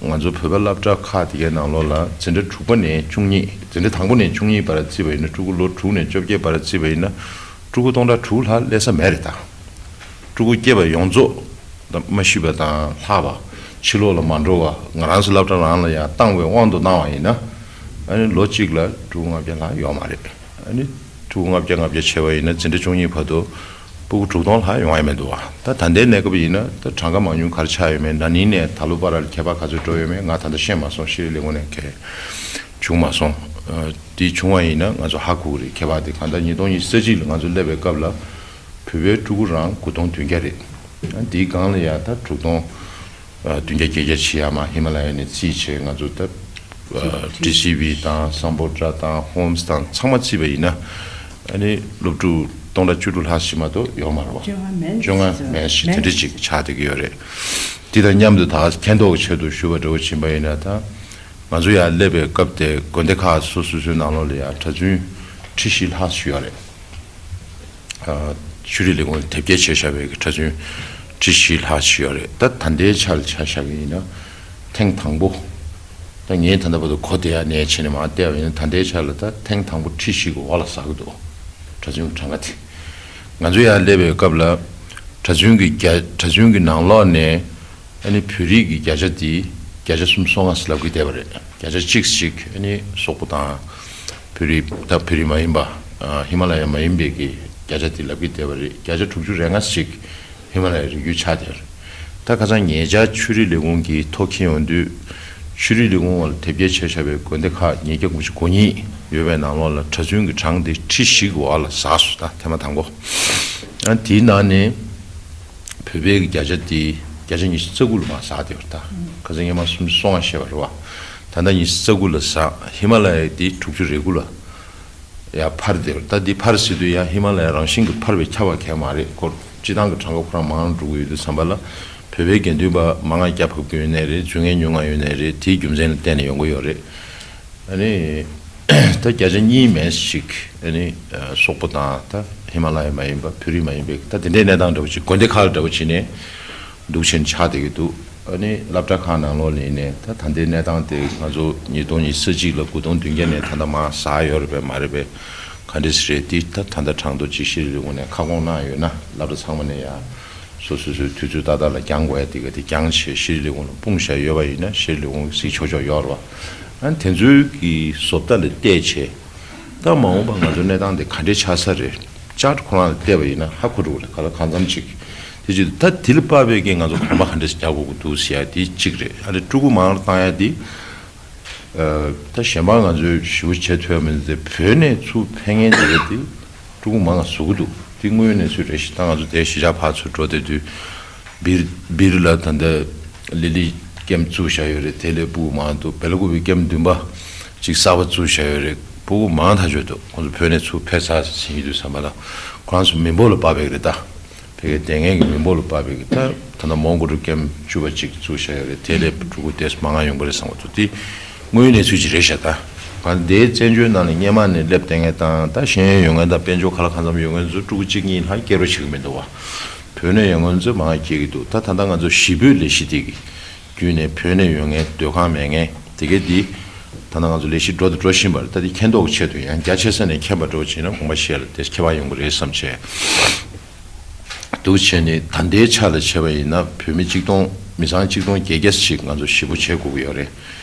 ང་ཚོ་བོད་པ་སློབ་གྲྭ་ཁག་དེ་གའི་ནང་ལོགས་ལ་འཛིན་གྲྭ་དྲུག་པ་ནས་བཅུ་གཉིས། འཛིན་གྲྭ་དང་པོ་ནས་བཅུ་གཉིས་བར་བརྩིས་པ་ཡིན་ན། ཕྲུ་གུ་ལོ་དྲུག་ནས་བཅོ་བརྒྱད་བར་བརྩིས་པ་ཡིན་ན། ཕྲུ་གུ་སྟོང་ཕྲག་དྲུག་ལྷག་སླེབས་ས་མེད་རེད་ད། ཕྲུ་གུ་སྐྱེས་པ་ཡོངས་རྫོགས་ད་མ་ཤི་བ་དང་ལྷག་པ་ཕྱི་ལོགས་ལ་མ་འགྲོ་བ། ང་རང་ཚོ་སློབ་གྲྭ་རང་ལ་ཡང་བཏང་བའི་དབང་དུ་བཏང་བ་ཡིན་ན། ཨ་ནི་ལོ་གཅིག་ལ་ཕྲུ་གུ་ལྔ་བརྒྱ་ལྷག་ཡོད་མ་རེད། ཨ་ནི་ཕྲུ་གུ་ལྔ་བརྒྱ་ལྔ་བརྒྱ་བྱས་པ་ཡིན་ན་འཛིན་གྲྭ་བཅུ་གཉིས་བར་དུ། ཕྲུ་གུ་དྲུག་སྟོང་ལྷག་ཡོང་ཡ་མི་འདུག་བ། ད་ད་ལྟའི་གནས་སྐབས་ཡིན་ན་ད་གྲངས་ཀ་མང་ཉུང་ག་རེ་ཆགས་ཡོད་མེད། ན་ནིང་ནས་ད་ལོ་བར་ལ་ཁྱད་པར་ག་ཚོད་འགྲོ་ཡོད་མེད་ང་ད་ལྟ་ཤེས་མ་སོང་། ཤེས་རིག་ལས་ཁུངས་ནས་གལ་བྱུང་མ་སོང་། ཨ། དེ་བྱུང་བ་ཡིན་ན་ང་ཚོ་ཧ་གོ་གི་རེད། ཁྱད་པར་དེ་གང་ལྟར་ཉིས་སྟོང་ཉི་ཤུ་རྩ་གཅིག་ལ་ང་ཚོ་སླེབས་པའི་སྐབས་ལ་བོད་པའི་ཕྲུ་གུ་རང་དགུ་སྟོང་བདུན་བརྒྱ་རེད། ཨ། དེའི་སྒང་ལ་ཡ་ད་དྲུག་སྟོང་ཨ། བདུན་བརྒྱ་བརྒྱད་བརྒྱ་བྱེད་ཡ་མ་ཧི་མ་ལ་ཡ་ནས་རྩིས་བྱས། ང་ཚོ་ད་ཨ། ཊི་སི་ཝི་དང་སམ་བྷོ་ཊ་དང་ཧོམ་སི་དང་ཚང་མ་རྩིས་པ་ཡིན་ན་ཨ་ནི་སློབ་ཕྲུག་སྟོང་ཕྲག་བཅུ་དྲུག་ལྷག་ཞིག་མ་གཏོགས་ཡོད་མ་རེད་བ། བཅོ་ལྔ་མན་བཅོ་ལྔ་ཞིག་མན་ཞིག་དེ་འདྲ་ཞིག་ཆགས་བསྡད་ཀྱི་ཡོད་རེད། དེ་དང་མཉམ་དུ་ད་མཁྱེན་རྟོགས་ཀྱི་ཆེད་དུ་ཞུ་བ་འདྲ་བོ་ཕྱིན་པ་ཡིན་ན། ད་ང་ཚོ་ཡར་སླེབས་པའི་སྐབས་དེ་དགོན་སྡེ་ཁག་སོ་སོ་སོའི་ནང་ལོགས་ལ་ཡ་གྲྭ་བཙུན་ཁྲི་བཞི་ལྷག་ཞིག་ཡོད་རེད། ཨ། ཆོས་རིག་ལས་ཁུངས་ལ་དེབ་སྐྱེལ་བྱས་བཞག་པའི་གྲྭ་བཙུན་ཁྲི་བཞི་ལྷག་ཅིག་ཡོད་རེད། ད་ད་ལྟའི་ཆར་ལ་ཆ་བཞག་པ་ཡིན་ན་ཐེངས་དང་པོ། ད་ངས་ད་ལྟ་བར་དུ་གོ་བདེ་ཡག་ནས་བྱས་ནས་མར་བལྟས་པ་ཡིན་ན་ད་ལྟའི་ཆར་ལ་ད་ཐེངས་དང་པོ་ཁྲི་བཞི་གི་འོག་ལ་ཟག་གི་འདུག་གྲྭ་བཙུན་གྱི་གྲངས་ཀ་དེ། ང་ཚོ་ཡར་སླེབས་པའི་སྐབས་ལ་གྲྭ་བཙུན་གྱི་རྒྱ་གྲྭ་བཙུན་གྱི་ནང་ལོགས་ནས་ཨ་ནི་བོད་རིགས་ཀྱི་བརྒྱ་ཆ་དེ་བརྒྱ་ཆ་སུམ་ཅུ་སོ་ལྔ་ཟེར་ལབ་ཀྱི་བསྡད་པ་རེད། བརྒྱ་ཆ་གཅིག་ཅིག་ཨ་ནི་སོག་པོ་དང་བོད་རིགས། ད་བོད་རིགས་མ་ཡིན་པ། ཨ། ཧི་མ་ལ་ཡ་མ་ཡིན་པའི་གི་བརྒྱ་ཆ་དེ་ལབ་ཀྱི་བསྡད་པ་རེད། བརྒྱ་ཆ་དྲུག་ཅུ་རེ་ལྔ་ཞིག་ཧི་མ་ལ་ཡའི་རི་རྒྱུད་ཆགས་བསྡད་པ་རེད། ད་ཁ་སང་ཉེ་ཆར་ཆོས་རིག་ལས་ཁུངས་ཀྱི་ཐོ་འཁྱེར་ཡོང་དུས། ཆོས་རིག་ལས་ཁུངས་འོག་ལ་དེབ་སྐྱེལ་བྱས་བཞག་པའི་དགོན་སྡེ་ཁག་ཉིས་བརྒྱ་དགུ་བཅུ་གོ་གཉིས་ཡོད་པའི་ནང་ལོགས་ལ་གྲྭ་བཙུན་གྱི་གྲངས་དེ་ཁྲི་བཞི་གི་འོག་ལ་ཟགས་སོང་། ད་ཐེངས་མ་དང་པོ། ཨ། དེའི་ནང་ནས་བོད་པའི་གི་བརྒྱ་ཆ་དེ་བརྒྱ་ཆ་ཉི་ཤུ་རྩ་དགུ་ལ་མར་ཟགས་བསྡད་པ་རེད། ད་ཁ་སང་སྔོན་མ་སུམ་ཅུ་སོ་ལྔ་བཤད་པ་རེད་བ། ད་ལྟ་ཉི་ཤུ་རྩ་དགུ་ལ་ཟགས། ཧི་མ་ལ་ཡ་དེ་དྲུག་ཅུ་རེ་དགུ་ལ་ཡར་འཕར་བསྡད་པ་རེད། ད་འདི་འཕར་ཟེར་དུས་ཡང་ཧི་མ་ལ་ཡ་རང་བཞིན་གྱིས་འཕར་བའི་ཁྱབ་པ་གང་ཡང་མ་རེད། ཁོ་སྤྱི་བཏང་གི་གྲངས་ཀ་ཁོ་རང་མང་རུ་འགྲོ་གི་ཡོད་དུས་ཙམ་པ་ལ་བོད་པའི་དགེ་འདུན་པ་མང་ང་རྒྱ་ཕབ་ཀྱི་ཡོད་ནའི་རེད། རྫུན་ངན་ཉུང་ང་ཡོད་ནའི་རེད། དེའི་རྒྱུ་མཚན་ལ་བརྟེན་ནས་ཡོང་གི་ཡོད་རེད། ཨ་ནི་ད་བརྒྱ་ཆ་གཉིས་མན་ཞིག་ཨ་ནི་སོག་པོ་དང་ད་ཧི་མ་ལ་ཡ་མ་ཡིན་པ་བོད་རིགས་མ་ཡིན་པའི་ད་དེ་འདྲའི་གནས་སྟངས་འདྲ་བོ་ཅིག་དགོན་སྡེ་ཁག་ལ་འདྲ་བོ་བྱས་ནས་འདུག་བྱས་ནས་ཆགས་བསྡད་ཀྱི་འདུག་ཨ་ནི་སློབ་གྲྭ་ཁག་ནང་ལོགས་ལ་ཡིན་ནའི་ད་ད་ལྟའི་གནས་སྟངས་དེ་ང་ཚོ་ཉིས་སྟོང་ཉི་ཤུ་རྩ་གཅིག་ལ་དགུ་སྟོང་བདུན་བརྒྱ་ནས་ད་ལྟ་མར་ཟགས་ཡོད་རེད་པས་མ་རེད་པས། ག་འདྲས་རེད། དེ་ད་ད་ལྟ་གྲངས་ཐོ་ཅིག་ཤེས་རིག་ལས་ཁུངས་ནས་ཁ་སྐོང་གནང་ཡོད་ན་སློབ་གྲྭ་ཚང་མ་ནས་ཡ་སོ་སོ་སོའི་དུས་ཚོད་ཏག་ཏག་ལ་འགྱངས་དགོས་ཡ་དེ་ག་དེ་འགྱངས་བྱས་ཤེས་རིག་ལས་ཁུངས་ལ་སྤུངས་བཞག་ཡོད་པ་ཡིན་ན་ཤེས་རིག་ལས་ཁུངས་གཟིགས་ཆོག་ཆོག་ཡོད་རེད་བ། ཨ་ནི་དེ་ཚོའི་གི་བཟོ་ལྟ་ལ་བལྟས་བྱས། ད་མ་འོངས་པ་ང་ཚོ་གནས་སྟངས་དེ་ག་འདྲས་ཆགས་ས་རེད། ཅར་ཁོ་རང་ལ་བལྟས་པ་ཡིན་ན་ཧ་གོ་འགྲོ་གི་རེད། ག་ལ་གང་འཚམ་ཅིག་དེ་ཅིག་ད་དེ་ལ་དཔག་པའི་གི་ང་ཚོ་གོམ་པ་ག་འདྲས་རྒྱག་དགོས་ཀྱི་འདུག་ཟེར་ཡ་དེ་གཅིག་རེད། ཨ་ནི་ཕྲུ་གུ་མང་རུ་བཏང་ཡ་དེ། ཨ། ད་གཞན་པ་ང་ཚོས་ཞེ་པོ་བྱེད་ཐུབ་ཡ་མི་འདུག་སྟེ། བོད་ནས་ཚུར་ཕེབས་མཁན་དེ་ག་དེ་ཕྲུ་གུ་མང་ང་བཟོ་གི་འདུག་དེ་དངོས་ཡོད་གནས་ཚུལ་རེད་ཤག་ད་ང་ཚོ་དེ་གཞིས་ཆགས་ཕར་ཚུར་འགྲོ་བསྡད་དུས། སྦིར་སྦིར་ལ་ད་ལྟ་ལི་ལི་ཀེམ་བཙུགས་བཞག་ཡོད་རེད། དེ་ལས་ཕྲུ་གུ་མང་འདུག་བེ་ལ་ཀུ་པི་ཀེམ་བདུན་པ་ཅིག་གསར་པ་བཙུགས་བཞག་ཡོད་རེད། ཕྲུ་གུ་མང་ཐག་ཆོད་འདུག་ཁོང་ཚོ་བོད་ནས་ཚུར་ཕེབས་ཚར་ཟིན་ཡོད་དུས་ཙམ་པ་ལ་ཁོ་རང་ཚོ་མི་འབོར་ལ་དཔག་པའི་རེད་ད། ཕ་གིའི་དེ་སྔའི་གི་མི་འབོར་ལ་དཔག་པའི་གི་ད་ད་ལྟ་མོན་གྷོ་རུ་ཀེམ་བཅུ་པ་ཅིག་བཙུགས་བཞག་ཡོད་རེད། དེ་ལས་ཕྲུ་གུ་དེ་མང་ང་ཡོང་གི་རེད་བསམ་གི་འདུག་དེ་དངོས་ཡོད་གནས་ཚུལ་ཅིག་རེད་ཤག་ད་གང་དེའི་བཙན་བྱོལ་ནང་ལ་སྔོན་མ་ནས་སླེབས་བསྡད་མཁན་དང་ད་ཤེས་ཡོན་ཡོད་མཁན་དང་དཔལ་འབྱོར་ག་ལ་གང་འཚམ་ཡོད་མཁན་ཚོ་ཕྲུ་གུ་གཅིག་གཉིས་ལྷག་སྐྱེ་རོགས་བྱེད་ཀྱི་མི་འདུག་བ། བོད་ནས་ཡོང་མཁན་ཚོ་མང་ང་སྐྱེ་གི་འདུག་ད་ད་ལྟ་ང་ཚོ་གཞིས་སྤོས་ལས་གཞི་དེ་གི་བརྒྱུད་ནས་བོད་ནས་ཡོང་མཁན་སྡོད་ཁང་མེད་མཁན་དེ་གས་དེ་ད་ལྟ་ང་ཚོ་ལས་གཞི་འགྲོ་དང་འགྲོ་བཞིན་པ་རེད། ད་དེ་མཁྱེན་རྟོགས་ཀྱི་ཆེད་དུ་ཡང་རྒྱ་ཆེ་ས་ནས་མཁྱེན་པ་འགྲོ་བྱས་ན་དགོངས་པ་བཞེས་ལ་དེ་ཁྱད་པར་ཡོང་གི་རེད་བསམ་བྱས། འདུག་བྱས་ནས་ད་ལྟའི་ཆ་ལ་བྱས་པ་ཡིན་ན་བོད་མི་གཅིག་སྟོང་མི་ཚང་གཅིག་སྟོང་བརྒྱད་བརྒྱ་ཞིག་ང་ཚོ་གཞིས་སྤོ་བྱེད་དགོས་ཀྱི་ཡོད་རེད།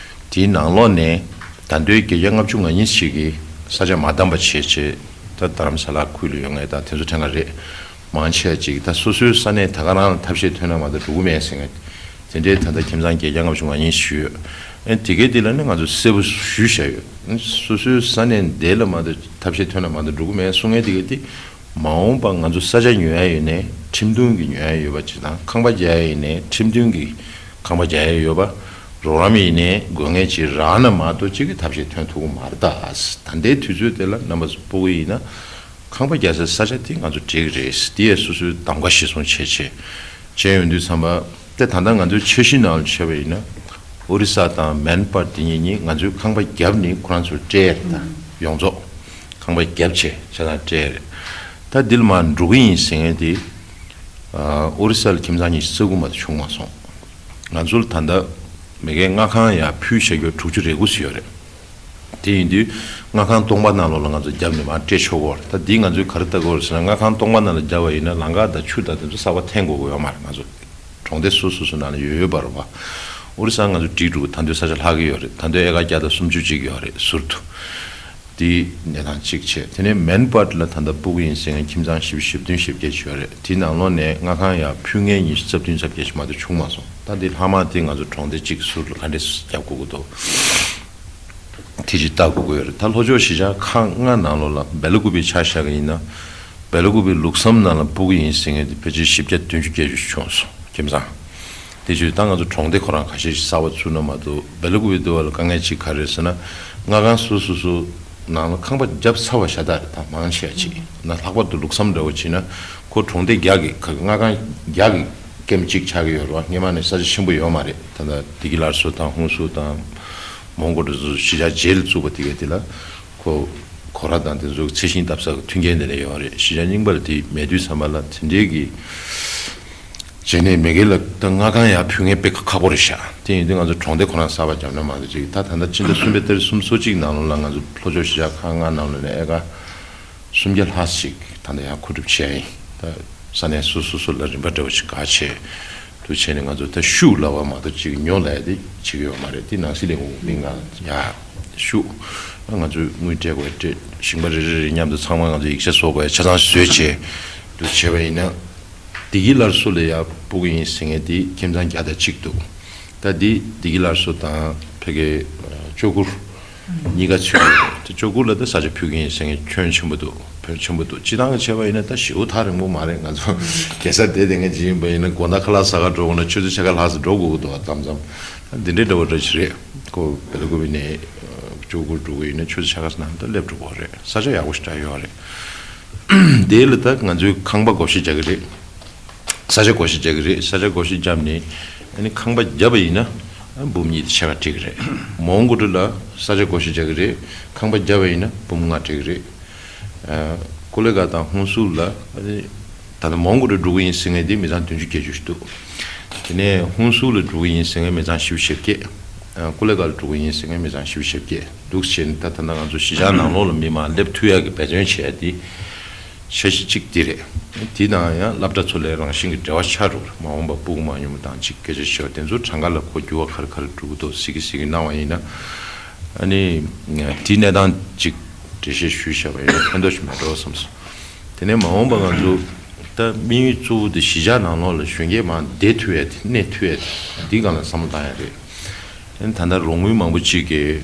དེའི་ནང་ལོགས་ནས་ད་ལྟའི་བརྒྱད་བརྒྱ་ལྔ་བཅུ་ང་གཉིས་ཤིག་གིས་ས་ཆ་མ་བདམས་པ་བྱས་བྱས་ད་རྡ་རམ་ས་ལ་ཁུལ་ལ་ཡོད་མཁན་དང་དེ་ཚོ་ཕྲན་ག་རེད། མང་ཆེ་བ་ཅིག་ད་སོ་སོའི་ས་གནས་ད་ག་རང་ལ་ཐབས་ཤེས་ཐོན་ན་མ་གཏོགས་འགྲོ་གི་མེད་ཟེར་མཁན། དེ་འདྲའི་ད་ལྟ་ཁྱིམ་ཚང་བརྒྱད་བརྒྱ་ལྔ་བཅུ་ང་གཉིས་ཞིག་ཡོད། ཨེ་དེ་གའི་དེ་ལ་ནི་ང་ཚོ་གསལ་པོ་ཞུས་བཞག་ཡོད། སོ་སོའི་ས་གནས་འདི་ལ་མ་གཏོགས་ཐབས་ཤེས་ཐོན་ན་མ་གཏོགས་འགྲོ་གི་མེད་གསུང་མཁན་དེ་གའི་དེ། མ་འོངས་པ་ང་ཚོ་ས་ཆ་ཉོ་ཡ་ཡིན་ནའི་ཁྲིམས་མཐུན་གྱི་ཉོ་ཡ་ཡོད་པ་ཅིག་དང་ཁང་པ་རྒྱག་ཡ་ཡིན་ནའི་ཁྲིམས་མཐུན་གྱི་ཁང་པ་རྒྱག་ཡ་ཡོད་པ། རོགས་རམ་ཡིན་ནའི་དགོས་མཁན་ཅིག་རག་ན་མ་གཏོགས་གཅིག་གི་ཐབས་ཤེས་ཐོན་ཐུབ་ཀྱི་མ་རེད་ད། ད་ལྟའི་དུས་ཚོད་དེ་ལ་རྣམ་པ་ཚོ་སྤོ་གི་ཡིན་ན་ཁང་པ་རྒྱག་སའི་ས་ཆ་དེ་ང་ཚོ་སྤྲད་ཀྱི་རེད། དེ་ཡང་སོ་སོའི་གདམ་ག་གཞིར་བཟུང་བྱས་བྱས་བྱས་ཡོང་དུས་ཙམ་པ་དེ་ད་ལྟ་ང་ཚོའི་འཆར་གཞི་ནང་ལ་བྱས་པ་ཡིན་ན་ཨོ་རི་ས་དང་མན་པར་དེ་གཉིས་གཉིས་ང་ཚོའི་ཁང་པ་བརྒྱབ་ནས་ཁོ་རང་ཚོར་སྤྲད་རེད་ད། ཡོངས་རྫོགས། ཁང་པ་བརྒྱབ་བྱས་ཆ་ཚང་སྤྲད་རེད། ད་འདི་ལ་མར་འགྲོ་གི་ཡིན་ཟེར་མཁན་དེ། ཨ། ཨོ་རི་ས་ལ་ཁྱིམ་ཚང་ཉི་ཤུ་རྩ་དགུ་མ་གཏོགས་བྱུང་མ་སོང་། ང་ཚོ་ལ་ད་ལྟ་མ་གིའི་མངའ་ཁང་ཡར་ཕུལ་བཞག་རྒྱུ་དྲུག་ཅུ་རེ་དགུ་ཙམ་ཡོད་རེད། དེ་ཡིན་དུས་མངའ་ཁང་སྟོང་པ་ནང་ལོགས་ལ་ང་ཚོ་བརྒྱབ་ནས་མར་སྤྲད་ཆོག་གི་རེད། ད་འདི་ང་ཚོས་ག་རེ་ལྟ་དགོས་རེད་ཟེར་ན་མངའ་ཁང་སྟོང་པ་ནང་ལ་བརྒྱབ་པ་ཡིན་ན་ལམ་ཁ་དང་ཆུ་དང་དེ་ཚོ་གསར་པ་འཐེན་དགོས་ཀྱི་ཡོད་མ་རེད། ང་ཚོ་གྲོང་སྡེ་སོ་སོ་སོ་ནང་ལ་ཡོད་ཡོད་པ་རེད་བ། ཨོ་རི་ས་ང་ཚོ་སྒྲིག་འགྲོ་གི་ད་དུང་ས་ཆ་ལྷག་གི་ཡོད་རེད། ད་དུང་ཨེ་ཀར་བརྒྱ་དང་སུམ་ཅུ་ཅིག་ཡོད་རེད་ཟུར་དུ། དེའི་གནས་སྟངས་གཅིག་བྱས། དེ་ནས་མེན་པར་ལ་ད་ལྟ་སྤུ་གུ་ཡིན་ཟེར་མཁན་ཁྱིམ་ཚང་བཞི་བཅུ་ཞེ་བདུན་ཞེ་བརྒྱད་ཅིག་ཡོད་རེད། དེའི་ནང་ལོགས་ནས་མངའ་ཁང་ཡར་ཕུལ་མཁན་ཉི་ཤུ་རྩ་བདུན་ཙམ་ཞིག་མ་གཏོགས་བྱུང་མ་སོང་། ད་འདི་ལྷག་མ་དེ་ང་ཚོ་གྲོང་སྡེ་གཅིག་ཟུར་ལ་ག་འདྲས་རྒྱབ་དགོས་ཀྱི་འདུག་དེ་ཅིག་ལྟ་དགོས་ཀྱི་ཡོད་རེད། ད་ལྷོ་ཕྱོགས་གཞིས་ཆགས་ཁག་ལྔ་ནང་ལོགས་ལ་སྦེ་ལ་ཀུ་པེ་ཆ་བཞག་གི་ཡིན་ན། སྦེ་ལ་ཀུ་པེ་ལུགས་བསམ་ནང་ལ་སྤུ་གུ་ཡིན་ཟེར་མཁན་དེ་ཕལ་ཆེར་བཞི་བརྒྱ་བདུན་ཅུ་བརྒྱད་ཅུ་བྱུང་སོང་ཁྱིམ་ཚང་། དེ་བཞིན་ད་ང་ཚོ་གྲོང་སྡེ་ཁོ་རང་ཁ་ཤས་ཤིག་གསར་པ་བཙུགས་ན་མ་གཏོགས། སྦེ་ལ་ཀུ་པེ་འདུལ་བ་ལ་དཀའ་ངལ་གཅིག་ག་རེ་རེད་ཟེར་ན། མངའ་ཁང་སོ་སོ་སོ་ནང་ལ་ཁང་པ་བརྒྱབ་ཚར་བ་ཤ་སྟག་རེད། ད་མང་ཆེ་བ་ཅིག་ན། ལྷག་པར་དུ་ལུགས་བསམ་འདྲ་བོ་བྱས་ན་ཁོ་གྲོང་སྡེ་བརྒྱ་གི་ཁ་མངའ་ཁང་བརྒྱ་གི་ཀེམ་གཅིག་ཆགས་ཀྱི་ཡོད་རེད་བ། སྔོན་མ་ནས་ས་ཆ་ཆེན་པོ་ཡོད་མ་རེད། ད་ལྟ་བདེ་སྐྱིད་སླར་གསོ་དང་ཧུན་སུར་དང་མོན་གྷོ་འདྲ་ཚོ་གཞིས་ཆགས་རྗེས་ལ་བཙུགས་པ་དེ་ག་དེ་ལ་ཁོ་སྒོ་ར་དང་དེ་ཚོ་ཚད་ཤིང་བཏབ་ས་གི་མཐུན་རྐྱེན་དེ་འདྲ་ཡོད་རེད། གཞིས་ཆགས་རྙིང་པ་ལ་དེ་མེད་དུས་ཙམ་པ་ལ་དེ་འདྲའི་གི་བྱས་ནས་མེས་རྒྱལ་ལ་ད་མངའ་ཁང་ཡར་ཕུལ་མཁན་དཔེ་ཁག་པོ་རེད་ཤག་དེ་ཡིན་དུས་ང་ཚོ་གྲོང་སྡེ་ཁོ་རང་གསར་པ་བརྒྱབ་ན་མ་གཏོགས་ཅིག་ད་ད་ལྟ་ཕྱི་ཟླ་གསུམ་པའི་ཏ་རིག་སུམ་ཅུ་སོ་གཅིག་ནང་ལོགས་ལ་ང་ཚོ་ལྷོ་ཕྱོགས་གཞིས་ཆགས་ཁག་ལྔ་ནང་ལོགས་ནས་ཨེ་ཀར་སུམ་བརྒྱ་ལྷག་ཅིག་ད་ལྟ་ཡར་མཁོ་སྒྲུབ་བྱས་ཡིན། ད་ས་གནས་སོ་སོ་སོ་ལ་རིན་པ་འདྲ་བོ་ཞིག་བཀག་བྱས་འདུག་བྱས་ནས་ང་ཚོ་ད་ཤུགས་ལ་བ་མ་གཏོགས་ཅིག་ཉོ་ལ་ཡ་དེ་བྱེད་ཀྱི་ཡོད་མ་རེད། དེ་ནང་སྲིད་ལས་ཁུངས་མི་ང་ཡ་ཤུགས་ང་ཚོས་དངུལ་སྤྲད་དགོས་སྤྲད། ཞིང་པ་རེ་རེ་རེ་མཉམ་དུ་ཚང་མ་ང་ཚོ་ཡིག་ཆ་བཟོ་དགོས་ཆ་ཚང་བཟོས་བྱས་འདུག་བྱས་པ་ཡིན་ན། བདེ་སྐྱིད་སླར་གསོ་ལ་ཡ་སྤུ་གུ་ཡིན་ཟེར་མཁན་དེ་ཁྱིམ་ཚང་བརྒྱ་དང་གཅིག་འདུག་ད་འདི་བདེ་སྐྱིད་སླར་གསོ་དང་ཕ་གིའི་ཨ་ལྕོག་གུར་གཉིས་ཀ་ཚུད་ཡོད་རེད། དེ་ལྕོག་གུར་ལ་ད་ས་ཆ་ཕུལ་གྱི་ཡིན་ཟེར་མཁན་ཁྱོན་ཆེན་པོ་འདུག་ཕོན་ཆེན་པོ་འདུག་སྤྱི་བཏང་གི་བྱས་པ་ཡིན་ན་ད་ཞེ་པོ་ཐག་རིང་པོ་མ་རེད། ང་ཚོ་རྒྱལ་ས་བསྡད་བསྡད་མཁན་ཅིག་ཡིན་པ་ཡིན་ན་དགོང་དག་ཁ་ལག་ཟ་ག་འགྲོ་དགོས་ན་ཆུ་ཚོད་ཕྱེད་ཀ་ལྷག་ཙམ་འགྲོ་དགོས་ཀྱི་འདུག་མཚམས་མཚམས་ད་འདི་འདྲའི་འདྲ་བོ་འདྲ་ཞིག་རེད། ཁོ་སྦེ་ལ་ཀུ་པེ་ནས་ལྕོག་གུར་འགྲོ་གི་ཡིན་ན་ཆུ་ཚོད་ཕྱེད་ཀ་ནང་ད་སླེབས་འགྲོ་གི་རེད། ས་ཆ་ཡག་པོ་ཞིག་འདྲ་ཡོད་རེད། དེ་ལ་ད་ང་ཚོའི་ཁང་པ་བགོ་བཤའ་རྒྱག་གི་རེད། ས་ཆ་བགོ་བཤའ་རྒྱག་གི་རེད། ས་ཆ་བགོ་བཤའ་བརྒྱབ་ནས་ཨ་ནི་ཁང་པ་བརྒྱབ་པ་ཡིན་ན་ཨ་འབུམ་གཉིས་དེ་ཕྱེད་ཀ་སྤྲད་ཀྱི་རེད། མོན་གྷོ་ལ་ས་ཆ་བགོ་བཤའ་རྒྱག་གི་རེད། ཁང་པ་བརྒྱབ་པ་ཡིན་ན་འབུམ་ལྔ་སྤྲད་ཀྱི་རེད། ཨ་ཀོ་ལི་གྷལ་དང་ཧུན་སུར་ལ་ཨ་ནི་ད་ལྟ་མོན་གྷོ་འགྲོ་གི་ཡིན་ཟེར་མཁན་དེ་མི་ཚང་བདུན་ཅུ་བརྒྱད་ཅུ་ཞིག་འདུག་དེ་ནས་ཧུན་སུར་ལ་འགྲོ་གི་ཡིན་ཟེར་མཁན་མི་ཚང་བཞི་བཅུ་ཞེ་བརྒྱད། ཨ་ཀོ་ལི་གྷལ་ལ་འགྲོ་གི་ཡིན་ཟེར་མཁན་མི་ཚང་བཞི་བཅུ་ཞེ་བརྒྱད་འདུག་བྱས་ནས་ད་ད་ལྟ་ང་ཚོ་གཞིས་ཆགས་ནང་ལོགས་ལ་མི་མང་སླེབས་ཐུབ་ཡག་གི་འབད་བརྩོན་བྱས་ཏེ། འཆར་གཞི་གཅིག་འདི་རེད། དེ་དང་ཡང་སློབ་གྲྭ་ཚོ་ལ་རང་བཞིན་གྱི་འབྲེལ་བ་ཆགས་འགྲོ་གི་རེད། མ་འོངས་པ་སྤུ་གུ་མང་ཉུང་དང་གཅིག་སྐད་ཆ་བཤད་པ་དེ་ཚོ་གྲངས་ཀ་ལ་གོ་འགྱུར་བ་ག་རེ་ག་རེ་འགྲོ་གི་འདུག་ཟེར་གི་ཟེར་གི་གནང་བ་ཡིན་ན། ཨ་ནི་དེའི་གནས་སྟངས་གཅིག་འགྲེལ་བཤད་ཞུས་བཞག་པ་ཡིན་ན་ཕན་ཐོགས་ཤིག་མེད་འགྲོ་བསམ་སོང་། དེ་ནས་མ་འོངས་པ་ང་ཚོ་ད་དམིགས་ཡུལ་གཙོ་བོ་དེ་གཞིས་ཆགས་ནང་ལོགས་ལ་གཞོན་སྐྱེས་མང་བསྡད་ཐུབ་ཡ་དེ་གནས་ཐུབ་ཡ་དེ་འདིའི་སྒང་ལ་བསམ་བློ་བཏང་ཡ་རེད། ཨ་ནི་ད་ལྟ་རོགས་དངུལ་མང་པོ་གཅིག་གིས་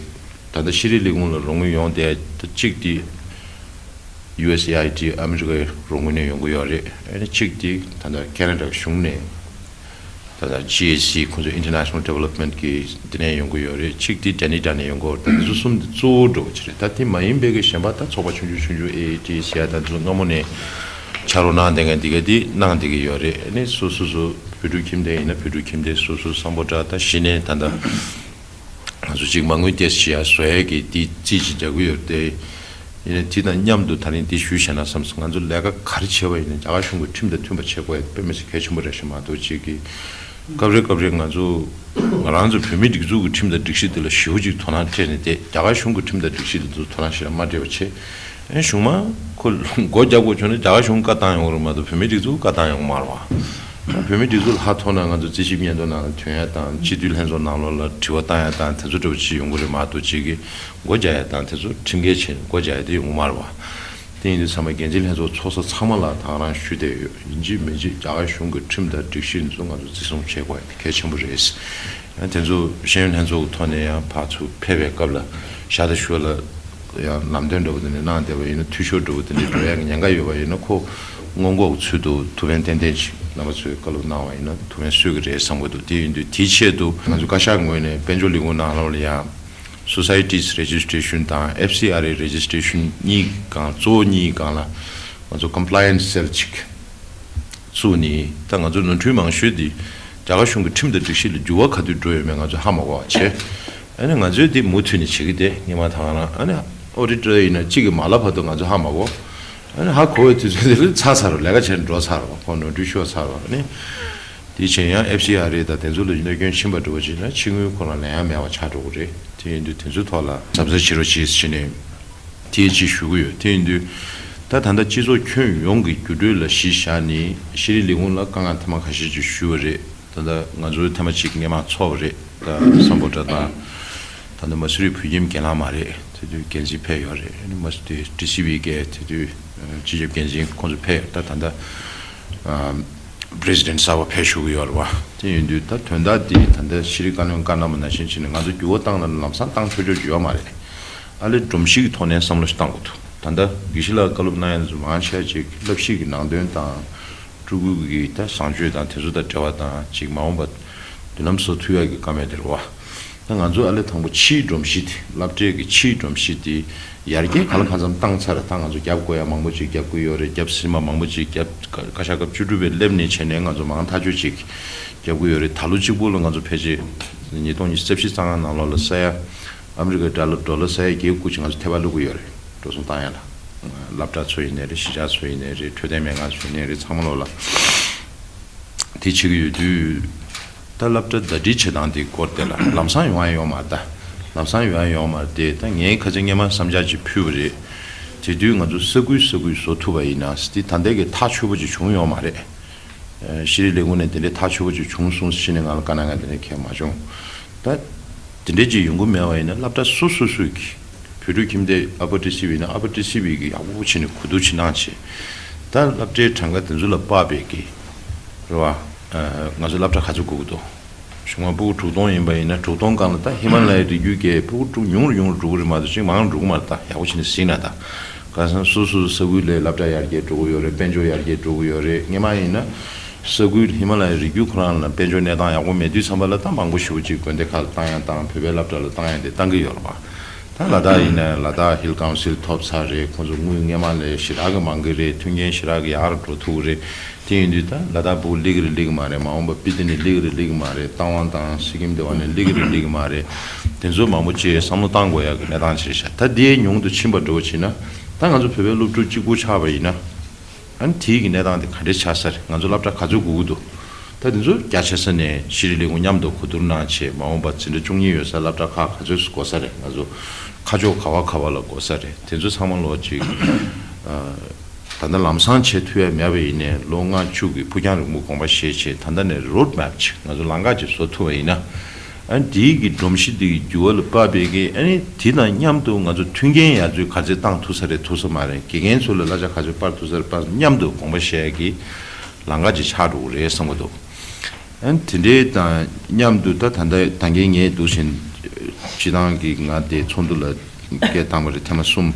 ད་ལྟ་ཤེས་རིག་ལས་ཁུངས་ལ་རོགས་དངུལ་ཡོང་བསྡད་ཡ་ད་གཅིག་དེ། ཡུ་ཨེས་ཨེ་ཨའི་ཌི་ཨ་མི་རི་ཀའི་རོགས་དངུལ་ནས་ཡོང་གི་ཡོད་རེད། ཨ་ནི་གཅིག་དེ་ད་ལྟ་ཁེ་ན་ཌ་གཞུང་ནས་ད་ལྟ་ཇི་ཨེ་སི་ཁོང་ཚོ་International Development གི་འདི་ནས་ཡོང་གི་ཡོད་རེད། གཅིག་དེ་ཌེ་ནི་ཌ་ནས་ཡོང་གི་ཡོད་རེད། ད་འདི་ཚོ་གསུམ་དེ་གཙོ་བོ་འགྲོ་བ་ཅིག་རེད། ད་དེ་མ་ཡིན་པའི་གི་གཞན་པ་ད་ཚོགས་པ་ཆུང་ཆུང་ཆུང་ཆུང་ཨེ་ཨའི་ཌི་སི་ཡ་ད་འདི་ཚོ་སྔ་མོ་ནས་ཕྱག་རོགས་གནང་བསྡད་མཁན་འདི་ག་དེ་གནང་བསྡད་ཀྱི་ཡོད་རེད། ཨ་ནི་སོ་སོ་སོ་བོད་ཕྲུག་ཁྱིམ་སྡེ་ཡིན་ན་བོད་ཕྲུག་ཁྱིམ་སྡེ་སོ་སོ་སམ་བྷོ་ཊ་ད་གཞི་ནས་ད་ལྟ། ང་ཚོ་གཅིག་མ་དངུལ་ཏོག་ཙམ་ཞིག་ཡར་བཟོ་ཡས་ཀྱི་འདི་རྩིས་ཅིག་རྒྱག་གི་ཡོད་དེ། ཡིན་ནའི་དེ་དང་མཉམ་དུ་ད་རིང་འདི་ཞུས་བཞག་ན་བསམ་སོང་། ང་ཚོ་ལས་ཀ་ག་རེ་བྱས་པ་ཡིན་ནའི་རྒྱ་གར་གཞུང་གི་ཁྲིམས་དང་མཐུན་པ་བྱེད་དགོས་ཡ་དཔེ་མི་སྲིད་གལ་ཆེན་པོ་རེད་ཤག་མ་གཏོགས་ཅིག་གི་སྐབས་རེ་སྐབས་རེ་ང་ཚོ་ང་རང་ཚོ་བོད་མིའི་སྒྲིག་འཛུགས་ཀྱི་ཁྲིམས་དང་སྒྲིག་གཞི་འདི་ལ་ཞེ་པོ་ཅིག་དོ་སྣང་སྤྲད་ནས་བསྡད། རྒྱ་གར་གཞུང་གི་ཁྲིམས་དང་སྒྲིག་གཞི་འདི་ཚོ་དོ་སྣང་ཞེ་དྲག་མ་སྤྲད་པ་བྱས། ཨེ་གཞུང་མ་ཁོ་སྒོ་རྒྱག་དགོས་བྱུང་ན་རྒྱ་གར་གཞུང་བཀའ་བཏང་ཡོང་གི་རེད་མ་གཏོགས་བོད་མིའི་སྒྲིག་འཛུགས་བཀའ་བཏང་ཡོང་གི་མ་རེད་བ། བོད་མིའི་སྒྲིག་འཛུགས་ལ་ཧ་ཐོར་ན་ང་ཚོ་རྩིས་ཞིབ་སྙན་ཐོ་ནང་ལ་ཐོན་ཡ་དང་། སྤྱི་འཐུས་ལྷན་ཚོགས་ནང་ལོགས་ལ་དྲི་བ་བཏང་ཡ་དང་དེ་ཚོ་འདྲ་བོ་ཅིག་ཡོང་གི་རེད་མ་གཏོགས་ཅིག་གིས་སྒོ་རྒྱག་ཡ་དང་དེ་ཚོ་ཁྲིམས་འགལ་བྱས་ནས་སྒོ་རྒྱག་ཡ་དེ་ཡོང་གི་མ་རེད་བ། དེ་ཡིན་དུས་ཚང་མ་འགན་འཛིན་ལྷན་ཚོགས་ཚོགས་གཙོ་ཚང་མ་ལ་ད་ག་རང་ཞུས་བསྡད་ཡོད། ཡིན་གཅིག་མིན་གཅིག་རྒྱ་གར་གཞུང་གི་ཁྲིམས་དང་སྒྲིག་གཞི་འདི་ཚོ་ང་ཚོ་བརྩི་སྲུང་བྱེད་དགོས་ཡ་དེ་གལ་ཆེན་པོ་རེད། ཡང་དེ་ཚོ་ཤེས་ཡོན་ལྷན་ཚོགས་ཀྱི་ཐོག་ནས་ཡང་ཕར་ཚུར་ཕེབས་པའི་སྐབས་ལ་ཞབས་ཏོག་ཞུ་བ་ལ་ཡང་ལམ་སྟོན་འདྲ་བོ་དེ་འདྲ་གནང་བསྡད་པ་ཡིན་ན། འཐུས་ཤོར་འདྲ་བོ་དེ་འདྲ་འགྲོ་ཡག་གི་ཉེན་ཁ་ཡོད་པ་ཡིན་ན་ཁོ་སྔོན་འགོག་གི་ཚུལ་དུ་ཐུགས་ཕན་ཏན་ཏན་ཅིག་རྣམ་པ་ཚོས་བཀའ་སློབ་གནང་བ་ཡིན་ན་ཐུགས་ཕན་གསོས་ཀྱི་རེད་བསམ་གྱི་འདུག་དེ་ཡིན་དུས་དེའི་ཆེད་དུ་ང་ཚོ་བཀའ་ཤག་ངོས་ནས་དཔལ་འབྱོར་ལས་ཁུངས་ནང་ལོགས་ལ་ཡང་Societies Registration དང་F C R A Registration གཉིས་ཀྱི་སྒང་གཙོ་བོ་གཉིས་ཀྱི་སྒང་ལ་ང་ཚོ་Compliance Cell ཅིག་བཙུགས་ནས་ད་ང་ཚོ་ནོར་འཁྲུལ་མང་ཤོས་དེ་རྒྱ་གར་གཞུང་གི་ཁྲིམས་དང་སྒྲིག་གཞི་ལ་འགྱུར་བ་ག་དུས་འགྲོ་ཡོད་མེད་ང་ཚོ་ཧ་མ་གོ་བ་བྱས། ཨ་ནི་ང་ཚོས་དེ་མུ་མཐུད་ནས་བྱེད་ཀྱི་བསྡད། སྔོན་མ་དང་རང་ཨ་ནི་ཨོ་ཌི་ཊར་ཡིན་ན་གཅིག་གིས་མ་ལབ་བར་དུ་ང་ཚོ་ཧ་མ་གོ། ཨ་ནི་ཧ་གོ་བའི་དུས་ཚོད་དེ་ལ་ཚར་ཚར་རོ། ལས་ཀ་བྱས་ནས་འགྲོ་ཚར་རོ། ཁོང་ནོར་འཁྲུལ་ཤོར་ཚར་རོ། ཨ་ནི་དེ་བྱས་ཡང་F C R A དང་དེ་ཚོ་ལ་གནོད་སྐྱོན་ཕྱིན་པ་འདྲ་བོ་བྱས་ན་ཕྱི་དངུལ་ཁོ་རང་ལེན་ཡ་མེད་པ་ཆགས་འགྲོ་གི་རེད། དེ་ཡིན་དུས་དེ་ཚོའི་ཐོག་ལ་གཟབ་གཟབ་བྱེད་རོགས་གྱིས་ཟེར་ནས། དེ་ཅིག་ཞུ་གི་ཡོད། དེ་ཡིན་དུས་ད་ད་ལྟ་སྤྱི་ཚོགས་ཁྱོན་ཡོངས་ཀྱི་འགྱུར་འགྲོས་ལ་གཞི་བཞག་ནས་ཤེས་རིག་ལས་ཁུངས་ལ་དཀའ་ངལ་ཐེངས་མ་ཁ་ཤས་ཅིག་ཞུས་པ་རེད། ད་ལྟ་ང་ཚོའི་ཐེངས་མ་གཅིག་སྔོན་མ་ཚོགས་པ་རེད། ད་སམ་བྷོ་ཊ་དང་ད་ལྟ་མ་སུ་རི་བོད་ཁྱིམ་གྱེན་ལངས་མ་རེད། དེ་དུས་འགན་འཛིན་ཕེབས་ཡོད་རེད། ཨ་ནི་མ་སུ་དེ་ཊི་སི་བི་གི་དེ་དུས་སྤྱི་ཁྱབ་འགན་འཛིན་ཁོང་ཚོ་ཕེབས་ཡོད། ད་ད་ལྟ་པི་རེ་སི་ཌེན་ཊི་གསར་པ་ཕེབས་བཞུགས་ཀྱི་ཡོད་རེད་བ། དེ་ཡིན་དུས་ད་དོན་དག་དེ་ད་ལྟ་ཤེས་རིག་བཀའ་བློན་བཀའ་གནང་བ་ནང་བཞིན་བྱས་ནས་ང་ཚོ་འགྱུར་བ་བཏང་ན་ལམ་སང་བཏང་ཆོག་ཆོག་ཡོད་མ་རེད། ཨ་ལས་སྒྲོམ་གཞི་གི་ཐོག་ནས་བསམ་བློ་ཞིག་བཏང་དགོས་འདུག་ད་ལྟ་དགེ་བཤེས་ལགས་བཀའ་སློབ་གནང་ཡ་ཚོ་མང་ཆེ་ཅིག་བསླབ་གཞི་གི་ནང་དོན་དང་། སྤྲུལ་སྐུ་གི་ད་བཟང་སྤྱོད་དང་དེ་ཚོ་དང་འབྲེལ་བ་དང་ཅིག་མ་འོངས་པ་མདུན་ལམ་བཟོ་ཐུབ་ཡག་གི་བཀའ་མོལ་དེ་རེད་བ། ད་ང་ཚོ་ཨ་ལས་དང་པོ་ཕྱིའི་སྒྲོམ་གཞི་དེ་སློབ་གྲྭའི་གི་ཕྱིའི་སྒྲོམ་གཞི་དེ་ཡར་རྒྱས་ག་ལ་གང་འཚམ་བཏང་ཚར། ད་ང་ཚོ་རྒྱབ་དགོས་ཡ་མང་པོ་ཅིག་རྒྱབ་ཀྱི་ཡོད་རེད། རྒྱབ་ཟིན་པ་མང་པོ་ཅིག་རྒྱབ་བཀའ་ཤག་སྐབས་བཅུ་དྲུག་པའི་སླེབས་ནས་བྱས་ནས་ང་ཚོ་མང་ཐག་ཆོད་ཅིག་རྒྱབ་ཀྱི་ཡོད་རེད། ད་ལོ་གཅིག་པོ་ལ་ང་ཚོ་ཕལ་ཆེར་ཉིས་སྟོང་ཉི་ཤུ་རྩ་བཞི་གཙང་ནང་ལོགས་ལ་ས་ཡ་ཨ་མི་རི་ཀའི་ཌོ་ལར་ཌོ་ལར་ས་ཡ་བརྒྱད་དགུ་ཅིག་ང་ཚོ་ཐེ་བ་བླུག་གི་ཡོད་རེད། འགྲོ་སོང་བཏང་ཡ་ལ། སློབ་གྲྭ་ཚོ་ཡིན་ནའི་རེད། གཞིས་ཆགས་ཚོ་ཡིན་ནའི་རེད། འཕྲོད་བསྟེན་སྨན་ཁང་ཚོ་ཡིན་ནའི་རེད། ཚང་མ་ལོག་ལ་དེ་བྱེད་ཀྱི་ཡོད་དུས། ད་སློབ་གྲྭ་ཟླ་སྒྲིལ་བྱེད་སྟངས་དེ་སྐོར་དེ་ལ་ལམ་སང་ཡོང་ཡ་ཡོད་མ་རེད། ད་ལམ་སང་ཡོང་ཡ་ཡོད་མ་རེད་དེ། ད་ངས་ཁ་སང་སྔོན་མ་བསམ་འཆར་ཅིག་ཕུལ་བ་རེད། དེ་དུས་ང་ཚོ་ས་ཁུལ་ས་ཁུལ་བཟོ་ཐུབ་པ་ཡིན་ན་དེ་ད་ལྟའི་གི་ཐག་ཆོད་པོ་ཅིག་བྱུང་ཡོད་མ་རེད། ཤེས་རིག་ལས་ཁུངས་ནས་དེ་འདྲའི་ཐག་ཆོད་པོ་ཅིག་བྱུང་སོང་ཟེར་ནས་ང་ལ་བཀའ་གནང་མཁན་དེ་འདྲ་གང་ཡང་མ་བྱུང་། ད་དེ་འདྲའི་ཅིག་ཡོང་གི་མེད་པ་ཡིན་ན་སློབ་གྲྭ་སོ་སོ་སོས་ཀྱི་བོད་ཕྲུག་ཁྱིམ་སྡེ་ཨ་པར་ཊི་སི་བི་ཡིན་ན་ཨ་པར་ཊི་སི་བི་གི་ཡག་པོ་བྱས་ནས་གོ་བསྡུར་བྱེད་སྟངས་བྱེད། ད་སློབ་གྲྭའི་གྲངས་ཀ་དེ་ཚོ་ལ་དཔག་པའི་གི་རེད་བ། ང་ཚོ་སློབ་གྲྭ་ག་ཚོད་དགོས་ཀྱི་འདུག་གཞུང་མ་ཕྲུ་གུ་དྲུག་སྟོང་ཡིན་པ་ཡིན་ན་དྲུག་སྟོང་སྒང་ལ་ད་ཧི་མ་ལ་ཡའི་རི་རྒྱུད་ཀྱི་ཕྲུ་གུ་དྲུག་ཉུང་རུ་ཉུང་རུ་འགྲོ་གི་རེད་མ་གཏོགས་ཅིག་མང་རུ་འགྲོ་གི་མ་རེད། ད་ཡག་པོ་བྱས་ནས་གཟིགས་ན་ད། ཁ་སང་སོ་སོའི་ས་ཁུལ་ལ་སློབ་གྲྭ་ཡར་རྒྱས་འགྲོ་གི་ཡོད་རེད། དཔལ་འབྱོར་ཡར་རྒྱས་འགྲོ་གི་ཡོད་རེད། སྔོན་མ་ཡིན་ན་ས་ཁུལ་ཧི་མ་ལ་ཡའི་རི་རྒྱུད་ཁོ་རང་ལ་དཔལ་འབྱོར་གནས་སྟངས་ཡག་པོ་མེད་དུས་ཙམ་པ་ལ་ད་མང་པོ་ཞེ་པོ་ཅིག་དགོན་སྡེ་ཁག་ལ་བཏང་ཡ་དང་བོད་པའི་སློབ་གྲྭ་ལ་བཏང་ཡ་དེ་བཏང་གི་ཡོད་རེད་པ། ད་ལ་དྭགས་ཡིན་ན་ལ་དྭགས་ཧིལ་ཀའུན་སིལ་ཐོབ་ཚར་རེད། ཁོང་ཚོ་དངུལ་སྔོན་མ་ལས་ཞེ་དྲག་གི་མང་གི་རེད། མཐུན་རྐྱེན་ཞེ་དྲག་གི་ཡག་རུ་འགྲོ་ཐུབ་གི་རེད། དེ་ཡིན་དུས་ད་ལ་དྭགས་ཕྲུ་གུ་སླེབས་ཀྱི་རེད་སླེབས་ཀྱི་མ་རེད། མ་འོངས་པ་སྤི་ཏི་ནས་སླེབས་ཀྱི་རེད་སླེབས་ཀྱི་མ་རེད། རྟ་དབང་དང་སི་ཀིམ་དེ་བ་ནས་སླེབས་ཀྱི་རེད་སླེབས་ཀྱི་མ་རེད། དེ་ཚོ་མང་པོ་ཅིག་བསམ་བློ་བཏང་དགོས་ཡག་གི་གནས་སྟངས་ཅིག་རེད་ཤག་ད་དེ་ཉུང་དུ་ཕྱིན་པ་འདྲ་བོ་བྱས་ན་ད་ང་ཚོ་བོད་པའི་སློབ་ཕྲུག་གཅིག་པུ་ཆགས་པ་ཡིན་ན། ཨ་ནི་དེའི་གི་གནས་སྟངས་དེ་ག་འདྲས་ཆགས་ས་རེད། ང་ཚོ་སློབ་གྲྭ་ག་ཚོད་དགོས་ཀྱི་འདུག་ད་དེ་ཚོ་རྒྱ་ཆེ་ས་ནས་ཤེས་རིག་ལས་ཁུངས་མཉམ་དུ་གོ་བསྡུར་གནང་བྱས་མ་འོངས་པ་འཛིན་གྲྭ་བཅུ་གཉིས་ཡོད་ས་སློབ་གྲྭ་ཁག་ག་ཚོད་དགོས་ས་རེད། ང་ཚོ་ཁ་ཕྱོགས་ག་བ་ག་བ་ལ་དགོས་ས་རེད། དེ་ཚོ་ཚང་མ་ལོག་ཅིག་ད་ལྟ་ལམ་སང་བྱེད་ཐུབ་ཡ་མེད་པ་ཡིན་ནའི་ལོ་ལྔ་བཅུ་གི་ཕུགས་རྒྱང་རིང་པོ་དགོངས་པ་བཞེས་བྱས་ད་ལྟ་ནས་རོཌ་མེབ་ཅིག་ང་ཚོ་ལམ་ཁ་ཅིག་བཟོ་ཐུབ་པ་ཡིན་ན། ཨ་ནི་དེའི་གི་སྒྲོམ་གཞི་དེ་གི་འགྱུར་བ་ལ་དཔག་པའི་གི་ཨ་ནི་དེ་དང་མཉམ་དུ་ང་ཚོ་མཐུན་རྐྱེན་ཡར་ཚོད་ག་ཚོད་བཏང་ཐུབ་ས་རེད་ཐུབ་ས་མ་རེད། དགེ་རྒན་ཚོ་ལ་གླ་ཆ་ག་ཚོད་སྤར་ཐུབ་ས་རེད་སྤར་མཉམ་དུ་དགོངས་པ་བཞེས་ཡ་གི་ལམ་ཁ་ཅིག་ཆགས་འགྲོ་གི་རེད་བསམ་གི་འདུག་ཨ་ནི་དེ་འདྲའི་དང་མཉམ་དུ་ད་ད་ལྟ་ད་གིན་ངས་འདུག་བཞིན་སྤྱི་བཏང་གི་ང་དེ་ཚོགས་འདུ་ལ་སྐད་བཏང་བ་རེད། ཐེངས་མ་གསུམ་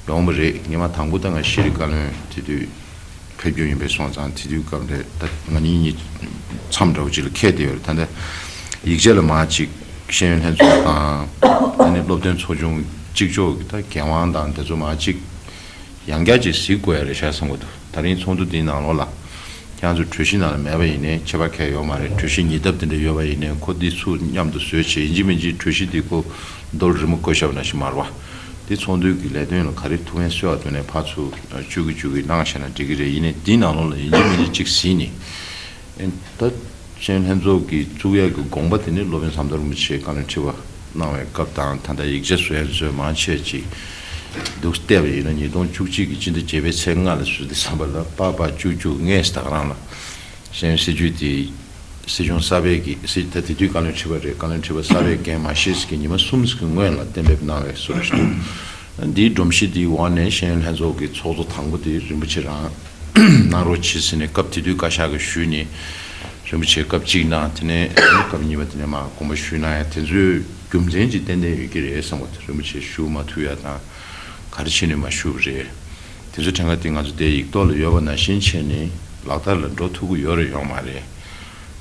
ཡོང་བ་རེད། ངས་མ་དང་པོ་ད་ང་ཤེས་རིག་བཀའ་བློན་དེ་དུས། ཕེབས་རྒྱུ་ཡིན་པའི་སོང་ཙང་དེ་དུས་སྐབས་རེད། ད་ང་གཉིས་གཉིས་མཚམས་འདྲ་བོ་ཅིག་ལ་འཁེལ་བསྡད་ཡོད་རེད། ད་ལྟ་ཡིག་ཆ་ལ་མར་ཅིག་ཤེས་ཡོན་ལྷན་ཚོགས་དང་ཨ་ནི་སློབ་སྟོན་ཚོགས་ཆུང་གཅིག་ལྕོགས་ཀྱི་ད་འགན་དབང་དང་དེ་ཚོ་མར་ཅིག་ཡང་བསྐྱར་ཅིག་གཟིགས་དགོས་ཡ་རེད་ཤག་བསམ་གྱི་འདུག་ད་རིང་ཚོགས་འདུ་འདིའི་ནང་ལོགས་ལ་ཁྱེད་རང་ཚོ་གྲོས་གཞི་ནང་ལ་མེད་པ་ཡིན་ནའི་ཁྱད་པར་གང་ཡང་ཡོད་མ་རེད། གྲོས་གཞི་ཉིས་ལྡབ་དེ་འདྲ་ཡོད་པ་ཡིན་ནའི་ཁོ་འདི་ཚུར་མཉམ་དུ་བཟོས་བྱས་ཡིན་གཅིག་མིན་གཅིག་གྲོས་གཞི་འདི་ཁོ་རྡོལ་རི་མོ་བརྐོས་བཞག་པ་ནང་བཞིན་མ་རེད་བ། དེ་ཚོགས་འདུའི་གི་ལས་དོན་ལ་ག་རེ་ཐུགས་ཕན་གསོས་པ་འདུག་ནས་ཕར་ཚུར་བཅུག་གི་བཅུག་གི་གནང་བཞག་ན་འགྲིག་གི་རེད། ཡིན་ནའི་འདིའི་ནང་ལོགས་ལ་ཡིན་གཅིག་མིན་གཅིག་གཅིག་གཟིགས་ནས། ཨེ་ད་ཤེས་ཡོན་ལྷན་ཚོགས་ཀྱི་བཙུགས་ཡག་གི་དགོངས་པ་དེ་ནི་སློབ་དཔོན་ཟམ་གདོང་རིན་པོ་ཆེ་བཀའ་བློན་ཁྲི་པ་གནང་བའི་སྐབས་དང་ད་ལྟ་ཡིག་ཆ་བཟོ་ཡག་བཟོས་མང་ཆེ་ཅིག་འདུག་བལྟས་པ་ཡིན་ན་ཉིས་སྟོང་བཅུ་གཅིག་གི་སྤྱི་ཟླ་བརྒྱད་པའི་ཚེས་ལྔ་ལ་བཟོས་ཏེ་བསམ་པ་ལ་པ་པ་བཅུ་བཅུ་ལྔས་ད་ག་རང་ལ་ཤེས་ཡོན་སྲིད་བྱུས་དེ། སྲིད་སྐྱོང་གསར་པའི་གི་སྲིད་ད་དེ་དུས་བཀའ་བློན་ཁྲི་པ་རེད། བཀའ་བློན་ཁྲི་པ་གསར་པའི་འགན་མ་བཞེས་ཀྱི་ཉི་མ་གསུམ་ཞིག་གི་སྔོན་ལ་གཏན་འབེབས་གནང་བའི་བཟོ་འདྲ་ཞིག་འདུག་འདིའི་སྒྲོམ་གཞི་འདིའི་འོག་ནས་ཤེས་ཡོན་ལྷན་ཚོགས་ཀྱི་ཚོགས་གཙོ་དང་པོ་དེ་རིན་པོ་ཆེ་རང་གནང་རོགས་བྱེད་ཟེར་ནས་སྐབས་དེ་དུས་བཀའ་ཤག་གིས་ཞུས་ནས་རིན་པོ་ཆེ་སྐབས་གཅིག་གནང་། དེ་ནས་སྐབས་གཉིས་པ་དེ་ནས་མར་དགོངས་པ་ཞུས་གནང་ཡ་དེ་ཚོའི་རྒྱུ་མཚན་ཅིག་ཏན་ཏན་ཡོད་ཀྱི་རེད་བསམ་གི་འདུག་རིན་པོ་ཆེ་བཞུགས་མ་ཐུབ་ཡ་དང་ག་རེ་བྱས་ནས་མ་བཞུགས་པ་རེད། དེ་ཚོ་ཕྲན་ག་དེ་ང་ཚོ་དེ་ཡིག་ཐོག་ལ་ཡོད་པ་ནང་བཞིན་བྱས་ནས་ལག་བསྟར་ལ་འགྲོ་ཐུབ་ཀྱི་ཡོད་རེད་ཡོད་མ་རེད།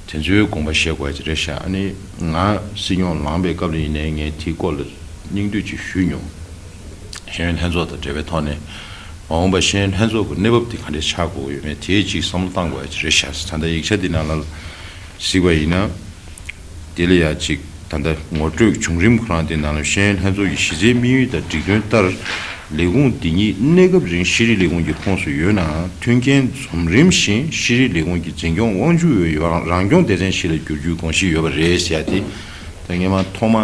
དེ་ཚོའི་དགོངས་པ་བཞེས་དགོས་ཀྱི་རེད་ཤག་ཨ་ནི་ང་སྲིད་སྐྱོང་ལངས་པའི་སྐབས་ལ་ཡིན་ནའི་ངས་དེའི་སྐོར་ལ་སྙིང་བསྡུས་ཅིག་ཞུས་མྱོང་། ཤེས་ཡོན་ལྷན་ཚོགས་དང་འབྲེལ་བའི་ཐོག་ནས་མ་འོངས་པ་ཤེས་ཡོན་ལྷན་ཚོགས་ཀྱི་གནས་བབ་དེ་ག་འདྲས་ཆགས་དགོས་ཀྱི་ཡོད་མེད་དེའི་ཅིག་བསམ་བློ་བཏང་དགོས་ཀྱི་རེད་ཤག་ད་ལྟ་ཡིག་ཆ་འདི་ནང་ལ་གཟིགས་པ་ཡིན་ན། དེ་ལ་ཡ་གཅིག་ད་ལྟ་ངོ་སྤྲོད་བྱུང་རིམ་ཁོ་རང་དེ་ནང་ལ་ཤེས་ཡོན་ལྷན་ཚོགས་ཀྱི་གཞི་རྩའི་དམིགས་ཡུལ་དང་སྒྲིག་དོན་ལྟར། ལས་ཁུངས་འདི་ཉིད་གནས་སྐབས་རིང་ཤེས་རིག་ལས་ཁུངས་ཀྱི་ཁོངས་སུ་ཡོད་ནའང་མཐུན་རྐྱེན་འཛོམས་རིམ་བཞིན་ཤེས་རིག་ལས་ཁུངས་ཀྱི་འཛིན་སྐྱོང་དབང་སྒྱུར་འོས་རང་སྐྱོང་སྡེ་ཚན་ཞིག་ལ་བསྒྱུར་རྒྱུའི་དགོངས་གཞི་ཡོད་པ་རེད་ཟེར་ཡ་དེ། ད་སྔོན་མ་ཐོག་མ་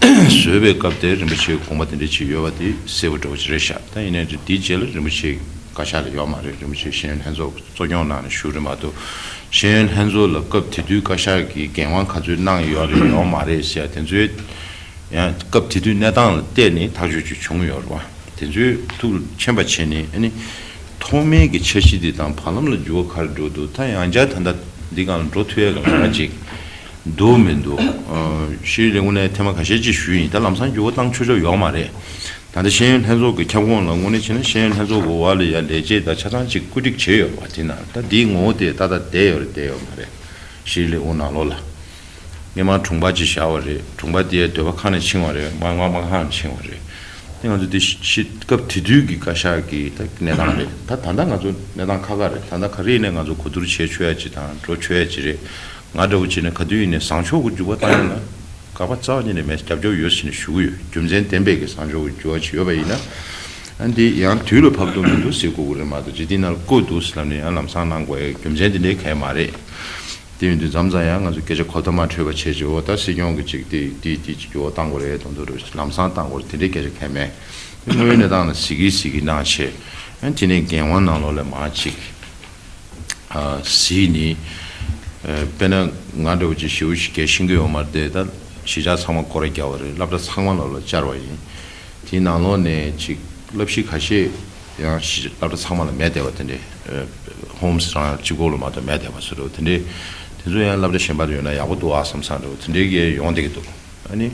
བཟོས་པའི་སྐབས་དེར་རིན་པོ་ཆེའི་དགོངས་པ་དེ་འདྲ་ཅིག་ཡོད་པ་དེ་གསལ་པོ་འདྲ་བོ་ཅིག་རེད་ཤག་ད་ཡིན་ནའི་དེའི་རྗེས་ལ་རིན་པོ་ཆེའི་བཀའ་ཤག་ལ་ཡོད་མ་རེད། རིན་པོ་ཆེ་ཤེས་ཡོན་ལྷན་ཚོགས་གཙོ་སྐྱོང་གནང་ནས་བཞུགས་རེད་མ་གཏོགས། ཤེས་ཡོན་ལྷན་ཚོགས་ལ་སྐབས་དེ་དུས་བཀའ་ཤག་གིས་འགན་དབང་ག་ཚོད་གནང་ཡོད་རེད་ཡོད་མ་རེད་ཟེར་ཡ་དེ་ཚོའི་ ཡང་སྐབས་དེ་དུས་གནས་སྟངས་ལ་བལྟས་ནས་ཐག་གཅོད་ཅིག་བྱུང་ཡོད་རེད་བ། དེ་ཚོའི་ཐུགས་མཁྱེན་པ་བྱས་ནས་ཨ་ནི་ཐོག་མའི་གི་འཆར་གཞི་འདི་དང་བར་ལམ་ལ་འགྱུར་བ་ག་རེ་འགྲོ་འདུག་ད་ཡང་བསྐྱར་ད་ལྟ་འདི་སྒང་ལ་འགྲོ་ཐུབ་ཡས་ག་ལ་ཅིག་འདུག་མི་འདུག་ཤེས་ཡོན་ལས་ཁུངས་ནས་ཐེངས་མ་ཁ་ཤས་ཅིག་ཞུས་ཡིན། ད་ལམ་སང་འགྱུར་བ་བཏང་ཆོག་ཆོག་ཡོད་མ་རེད། ད་ལྟ་ཤེས་ཡོན་ལྷན་ཚོགས་ཀྱི་ཁྱབ་ཁོངས་ལ་དངོས་གནས་བྱས་ན་ཤེས་ཡོན་ལྷན་ཚོགས་ཀྱི་འོག་ལ་ཡ་ལས་བྱེད་དང་ཆ་ཚང་ཅིག་བཀོད་སྒྲིག་བྱས་ཡོད་པ་དེ་ན་ད་འདིའི་ངོ་བོ་དེ་ཏག་ཏག་བསྡད་ཡོད་རེད་བསྡད་ཡོད་མ་རེད། ཤེས་ཡོན་ལས་ཁུངས་ནང་ལོགས་ལ། སྔོན་མ་དྲུང་པ་ཅིག་བཞག་པ་རེད། དྲུང་པ་དེ་འདོད་པ་ཁ་ནས་འཆིང་བ་རེད། མ་མ་མ་ཁ་ནས་འཆིང་བ་རེད། དེ་ང་ཚོ་དེ་ཤི་ཤི་སྐབས་དེ་དུས་ཀྱི་བཀའ་ཤག་གི་ད་གནས་སྟངས་རེད། ད་ད་ལྟ་ང་ཚོ་གནས་སྟངས་ཁག་ཁག་རེད། ད་ལྟ་ག་རེ་ཡིན་ནའི་ང་ཚོ་གོ་བསྡུར་བྱེད་ཆོག་ཡ་ཅིག་དང་འགྲོ་ཆོག་ཡ་ཅིག་རེད། ང་འདྲ་བོ་བྱས་ན་ག་དུས་ཡིན་ནའི་བཟང་ཕྱོགས་ཀྱི་འཇུག་པ་བཏང་ཡ་ལ་དགག་པ་རྩ་བ་ཉིད་ནས་མེད། རྒྱབ་སྐྱོར་ཡོད་ཟེར་ནས་ཞུ་གི་ཡོད། རྒྱུ་མཚན་ལྡན་པའི་གི་བཟང་ཕྱོགས་ཀྱི་འཇུག་པ་ཅིག་ཡོད་པ་ཡིན་ན། ཨ་འདི་ཡང་དུས་ལ་བབ་འདུག་མི་འདུག་ཟེར་དགོས་ཀྱི་རེད་མ་གཏོགས་ཇི་ལྟའི་ནང་ལ་བཀོད་འདུག་ཟེར་ལབ་ནས་ཡང་ལམ་སང་གནང་དགོས་ཡ་རྒྱུ་མཚན་དེ་འདྲའི་གང་ཡང་མ་རེད། དེ་ཡིན་དུས་མཚམས་མཚམས་ཡང་ང་ཚོ་སྐད་ཆ་གོ་ཐོས་མ་འཕྲོད་པ་བྱས་བྱས་འོ་ད་སྲིད་སྐྱོང་གི་ཅིག་དེ་དེ་དེ་ཅིག་འགྱུར་བ་བཏང་དགོས་རེད་དང་དུ་རུ་ལམ་སང་བཏང་དགོས་རེད་དེ་འདྲའི་སྐད་ཆ་གང་ཡང་མེད། དངོས་ཡོད་གནས་སྟངས་ལ་གཟིགས་ཀྱིས་གཟིགས་ཀྱིས་གནང་བྱས། ཨ་དེ་ནས་འགན་དབང་ནང་ལོགས་ལ་མར་ཅིག་ཨ་གཟིགས་ནི། ཨ་དཔེར་ན་ང་འདྲ་བོ་ཅིག་ཞེ་པོ་ཅིག་གལ་ཤེས་ཀྱི་ཡོད་མ་རེད་དེ་ད་གཞིས་ཆགས་ཚང་མ་སྐོར་ར་རྒྱག་པ་རེད། སློབ་གྲྭ་ཚང་མ་ལོགས་ལ་བཅར་བ་ཡིན། དེའི་ནང་ལོགས་ནས་ཅིག་བསླབ་གཞི་ཁ་ཤས་ཡང་གཞིས་སློབ་གྲྭ་ཚང་མ་ལ་མེད་བསྡད་པ་དེ་འདྲས། ཨ་ཧོམ་སི་རང་གཅིག་པོ་ལ་མ་གཏོགས་མེད་བསྡད་པ་བཟོ་འདྲ་བོ་དེ་འདྲས། དེ་ཚོ་ཡང་སློབ་གྲྭ་གཞན་པ་ལ་ཡོད་ན་ཡག་པོ་འདུག་ཨ་བསམ་བསམ་འདྲ་བོ་དེ་འདྲས་ཀྱི་ཡོང་བསྡད་ཀྱི་འདུག་ཨ་ནི་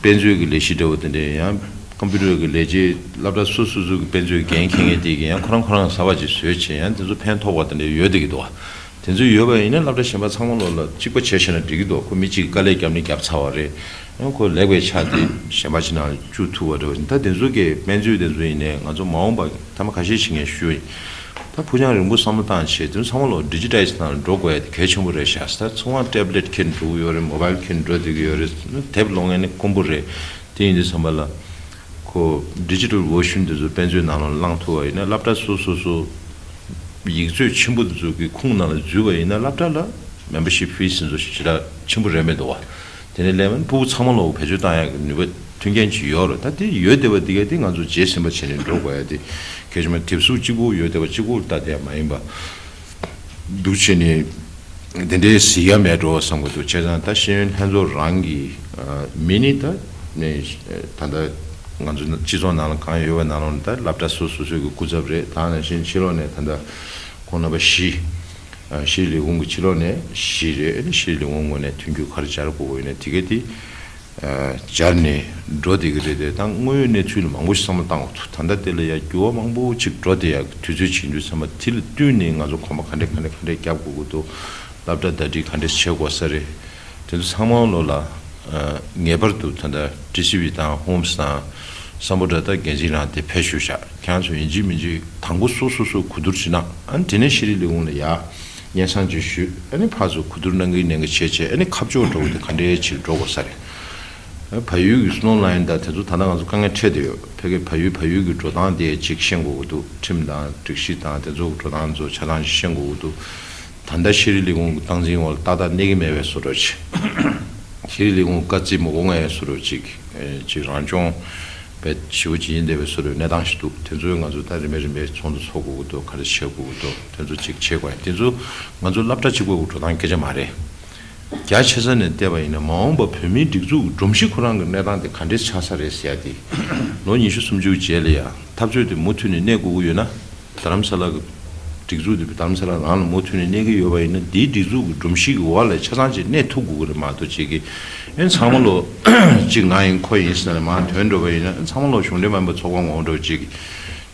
དཔེ་མཛོད་ཀྱི་ལས་གཞི་འདྲ་བོ་དེ་འདྲས་ཡང་ཀམ་པུ་ཊར་གྱི་ལས་བྱེད་སློབ་གྲྭ་སོ་སོ་སོ་གི་དཔེ་མཛོད་འགན་འཁྱེར་མཁན་དེ་གི་ཡང་ཁོ་རང་ཁོ་རང་གསར་པ་ཅིག་བཟོས་བྱས་ཡང་དེ་ཚོ་ཕན་ཐོགས་པ་དེ་འདྲས་ཡོད་བསྡད་ཀྱི་འདུག་ཨ། དེ་ཚོ་ཡོད་པ་ཡིན་ན་སློབ་གྲྭ་གཞན་པ་ཚང་མ་ལོགས་ལ་གཅིག་པ་བྱས་བྱས་ན་འགྲིག་གི་འདུག་ཁོ་མི་གཅིག་དཀའ་ལས་བརྒྱབ་ནས་བརྒྱབ་ཚར་བ་རེད། ཡང་ཁོ་ལེགས་པའི་ཆ་དེ་གཞན་པ་ཅིག་ནང་ལ་བཅུག་ཐུབ་པ་འདྲ་བ་ད་དེ་ཚོ་གི་དཔེ་མཛོད་དེ་ཚོ་ཡིན་ནའི་ང་ཚོ་མ་འོངས་པ་ཐ་མ་ཁ་ཤས་ཤིག་ངས་ཞུ་ཡིན། ད་ཕུགས་རྒྱང་རིང་པོ་བསམ་བློ་བཏང་བྱས་དེ་ཚོ་ཚང་མ་ལོགས་ཌི་ཇི་ཊའི་ཛི་ནང་ལ་འགྲོ་དགོས་ཡ་དེ་གལ་ཆེན་པོ་རེད་ཤག་ད་ཚོང་བ་ཊེབ་ལེཊ་འཁྱེར་འགྲོ་གི་ཡོད་རེད། མོ་བྷའིལ་འཁྱེར་འགྲོ་བསྡད་ཀྱི་ཡོད་རེད། དེབ་ཀློག་མཁན་ནི་དཀོན་པོ་རེད། དེ་ཡིན་དུས་ཙམ་པ་ལ། ཁོ་ཌི་ཇི་ཊལ་བར་ཤན་དེ་ཚོ་དཔེ་མཛོད་ནང་ལ་བླངས་ཐུབ་པ་ཡིན་ན་སློབ་གྲྭ་སོ་སོ་སོ་ཡིག་མཛོད་ཆེན་པོ་དེ་ཚོ་གི་ཁུངས་ནང་ལ་འཛུལ་བ་ཡིན་ན་སློབ་གྲྭ་ལ་མེམ་བར་ཤིབ་ཕི་སི་དེ་ཚོ་ཞེ་དྲག་ཆེན་པོ་རེད་མི་འདུག་བ། དེ་ནས་ལས་མན་ཕྲུ་གུ་ཚང་མ་ལོག་བེད་སྤྱོད་བཏང་ཡག་གི་ནུས་པ་མཐུན་རྐྱེན་ཅིག་ཡོད་རེད། ད་དེ་ཡོད་བསྡད་པ་འདི་ག་དེ་ང་ཚོ་རྗེས་ཟིན་པ་བྱས་ནས་འགྲོ་དགོས་ཡ་དེ་གལ་ཆེན་པོ། དེབ་གཟུགས་གཅིག་པུ་ཡོད་བསྡད་པ་གཅིག་པུ་ལྟ་དེ་མ་ཡིན་པ། འདུག་བྱས་ནས་དེ་འདྲའི་གཟིགས་ཡ་མེད་འགྲོ་བསམ་གྱི་འདུག་བྱས་ཙང་ད་ཤེས་ཡོན་ལྷན་ཚོགས་རང་གི་མི་ནི་ད་ནས་ད་ལྟ་ང་ཚོ་སྤྱི་ཚོགས་ནང་ལ་གང་ཡོད་པ་ནང་ལོགས་ནས་ད་སློབ་གྲྭ་སོ་སོ་སོའི་གི་སྐུ་ཚབ་རེད། ད་ནང་བཞིན་ཕྱི་ལོགས་ནས་ད་ལྟ་ཁོང་རྣམ་པ་བཞི་ཤེས་ཡོན་ལས་ཁུངས་ཀྱི་ཕྱི་ལོགས་ནས་བཞི་རེད། ཤེས་ཡོན་ལས་ཁུངས་ངོས་ནས་མཐུན་འགྱུར་ག་རེ་སྦྱར་དགོས་ཀྱི་ཡོད་ན་དེ་གས་དེ། སྦྱར་ནས་འགྲོ་བསྡད་ཀྱི་རེད་དེ། ད་དངོས་ཡོད་གནས་ཚུལ་ལ་མང་པོ་ཞིག་བསམ་བློ་བཏང་དགོས་འདུག་ད་ལྟ་དེ་ལ་ཡ་འགྱུར་བ་མང་པོ་ཅིག་འགྲོ་བསྡད་ཡག་དུས་ཚོད་ཅིག་ཡིན་དུས་ཙམ་པ་དེ་ལ་བསྟུན་ནས་ང་ཚོ་གོམ་པ་ག་འདྲས་ག་འདྲས་ག་འདྲས་བརྒྱབ་དགོས་ཀྱི་འདུག་སློབ་གྲྭ་ཟླ་སྒྲིལ་ག་འདྲས་བྱེད་དགོས་ས་རེད། དེ་ཚོ་ཚང་མ་ལོགས་ལ་ངེས་པར་དུ་ད་ལྟ་ཊི་སི་ཝི་དང་ཧོམ་སི་དང་སམ་བྷོ་ཊ་དང་འགན་འཛིན་རང་དེ་ཕེབས་ཞུ་བཞག་ཁྱེད་རང་ཚོ་ཡིན་གཅིག་མིན་གཅིག་དང་པོ་སོ་སོ་སོ་གོ་བསྡུར་བྱེད་ན་ཨ་ནི་དེ་ནས་ཤེས་རིག་ལས་ཁུངས་ལ་ཡ། སྙན་སེང་ཅིག་ཞུས། ཨ་ནི་ཕར་ཚུར་གོ་བསྡུར་གནང་གིན་གནང་གིན་བྱས་བྱས་ཨ་ནི་ཁ་ཕྱོགས་འདྲ་བོ་དེ་ག་འདྲའི་ཅིག་འགྲོ་དགོས་ས་རེད། ཨ་བལ་ཡུལ་གྱི་སི་ནོ་ལའིན་དང་དེ་ཚོ་ད་ལྟ་ང་ཚོ་དཀའ་ངལ་འཕྲད་བསྡད་ཡོད། ཕ་གི་བལ་ཡུལ་བལ་ཡུལ་གྱི་འགྲོ་སྟངས་དེ་ཅིག་ཤེས་དགོས་ཀྱི་འདུག་ཁྲིམས་དང་སྒྲིག་གཞི་དང་དེ་ཚོ་གི་འགྲོ་སྟངས་ཚོ་ཆ་ཚང་ཅིག་ཤེས་དགོས་ཀྱི་འདུག་ད་ལྟ་ཤེས་རིག་ལས་ཁུངས་ཀྱི་སྟངས་འཛིན་འོག་ལ་ཏག་ཏག་གནས་ཀྱི་མེད་པའི་བཟོ་འདྲ་ཅིག་ཤེས་རིག་ལས་ཁུངས་བཀའ་བརྩི་མ་དགོས་མཁན་བཟོ་འདྲ་ཅིག་ཅིག་རང་སྐྱོང་བས་ཞེ་པོ་ཅིག་ཡིན་བསྡད་པའི་བཟོ་འདྲའི་གནས་སྟངས་ཤིག་འདུག་དེ་ཚོའི་ང་ཚོ་ད་རིམ་པས་རིམ་པས་ཚོགས་འདུ་ཚོགས་དགོས་ཀྱི་འདུག་ག་རེ་བྱེད་དགོས་ཀྱི་འདུག་དེ་ཚོ་ཅིག་བྱེད་དགོས་ཡ། དེ་ཚོ་ང་ཚོ་སློབ་གྲྭ་གཅིག་པོ་གི་འགྲོ་སྟངས་སྐད་ཆ་མ་རེད། རྒྱ་ཆེ་ས་ནས་བལྟས་པ་ཡིན་ན་མ་འོངས་པ་བོད་མིའི་སྒྲིག་འཛུགས་ཀྱི་སྒྲོམ་གཞི་ཁོ་རང་གི་གནས་སྟངས་དེ་ག་འདྲས་ཆགས་ས་རེད་ཟེར་ཡ་དེ། ལོ་ཉི་ཤུ་སུམ་ཅུ་རྗེས་ལ་ཡ་འཐབ་རྩོད་དེ་མུ་མཐུད་ནས་གནས་དགོས་ཀྱི་ཡོད་ན། རྡ་རམ་ས་ལ་གི་སྒྲིག་འཛུགས་དེ་རྡ་རམ་ས་ལ་རང་ལ་མུ་མཐུད་ནས་གནས་ཀྱི་ཡོད་པ་ཡིན་ན་འདིའི་སྒྲིག་འཛུགས་ཀྱི་སྒྲོམ་གཞི་གི་འོག་ལ་ཆ་ཚང་ཅིག་གནས་ཐུབ་དགོས་ཀྱི་རེད་མ་གཏོགས་ཅིག་གི་ཨེ་ཚང་མ་ལོ་ཅིག་ང་ཡིན་ཁོ་ཡིན་ཟེར་ནས་མར་ཐོན་འགྲོ་བ་ཡིན་ན་ཨེ་ཚང་མ་ལོ་གཞུང་འབྲེལ་མིན་པའི་ཚོགས་པ་ངོ་འགྲོ་ཅིག་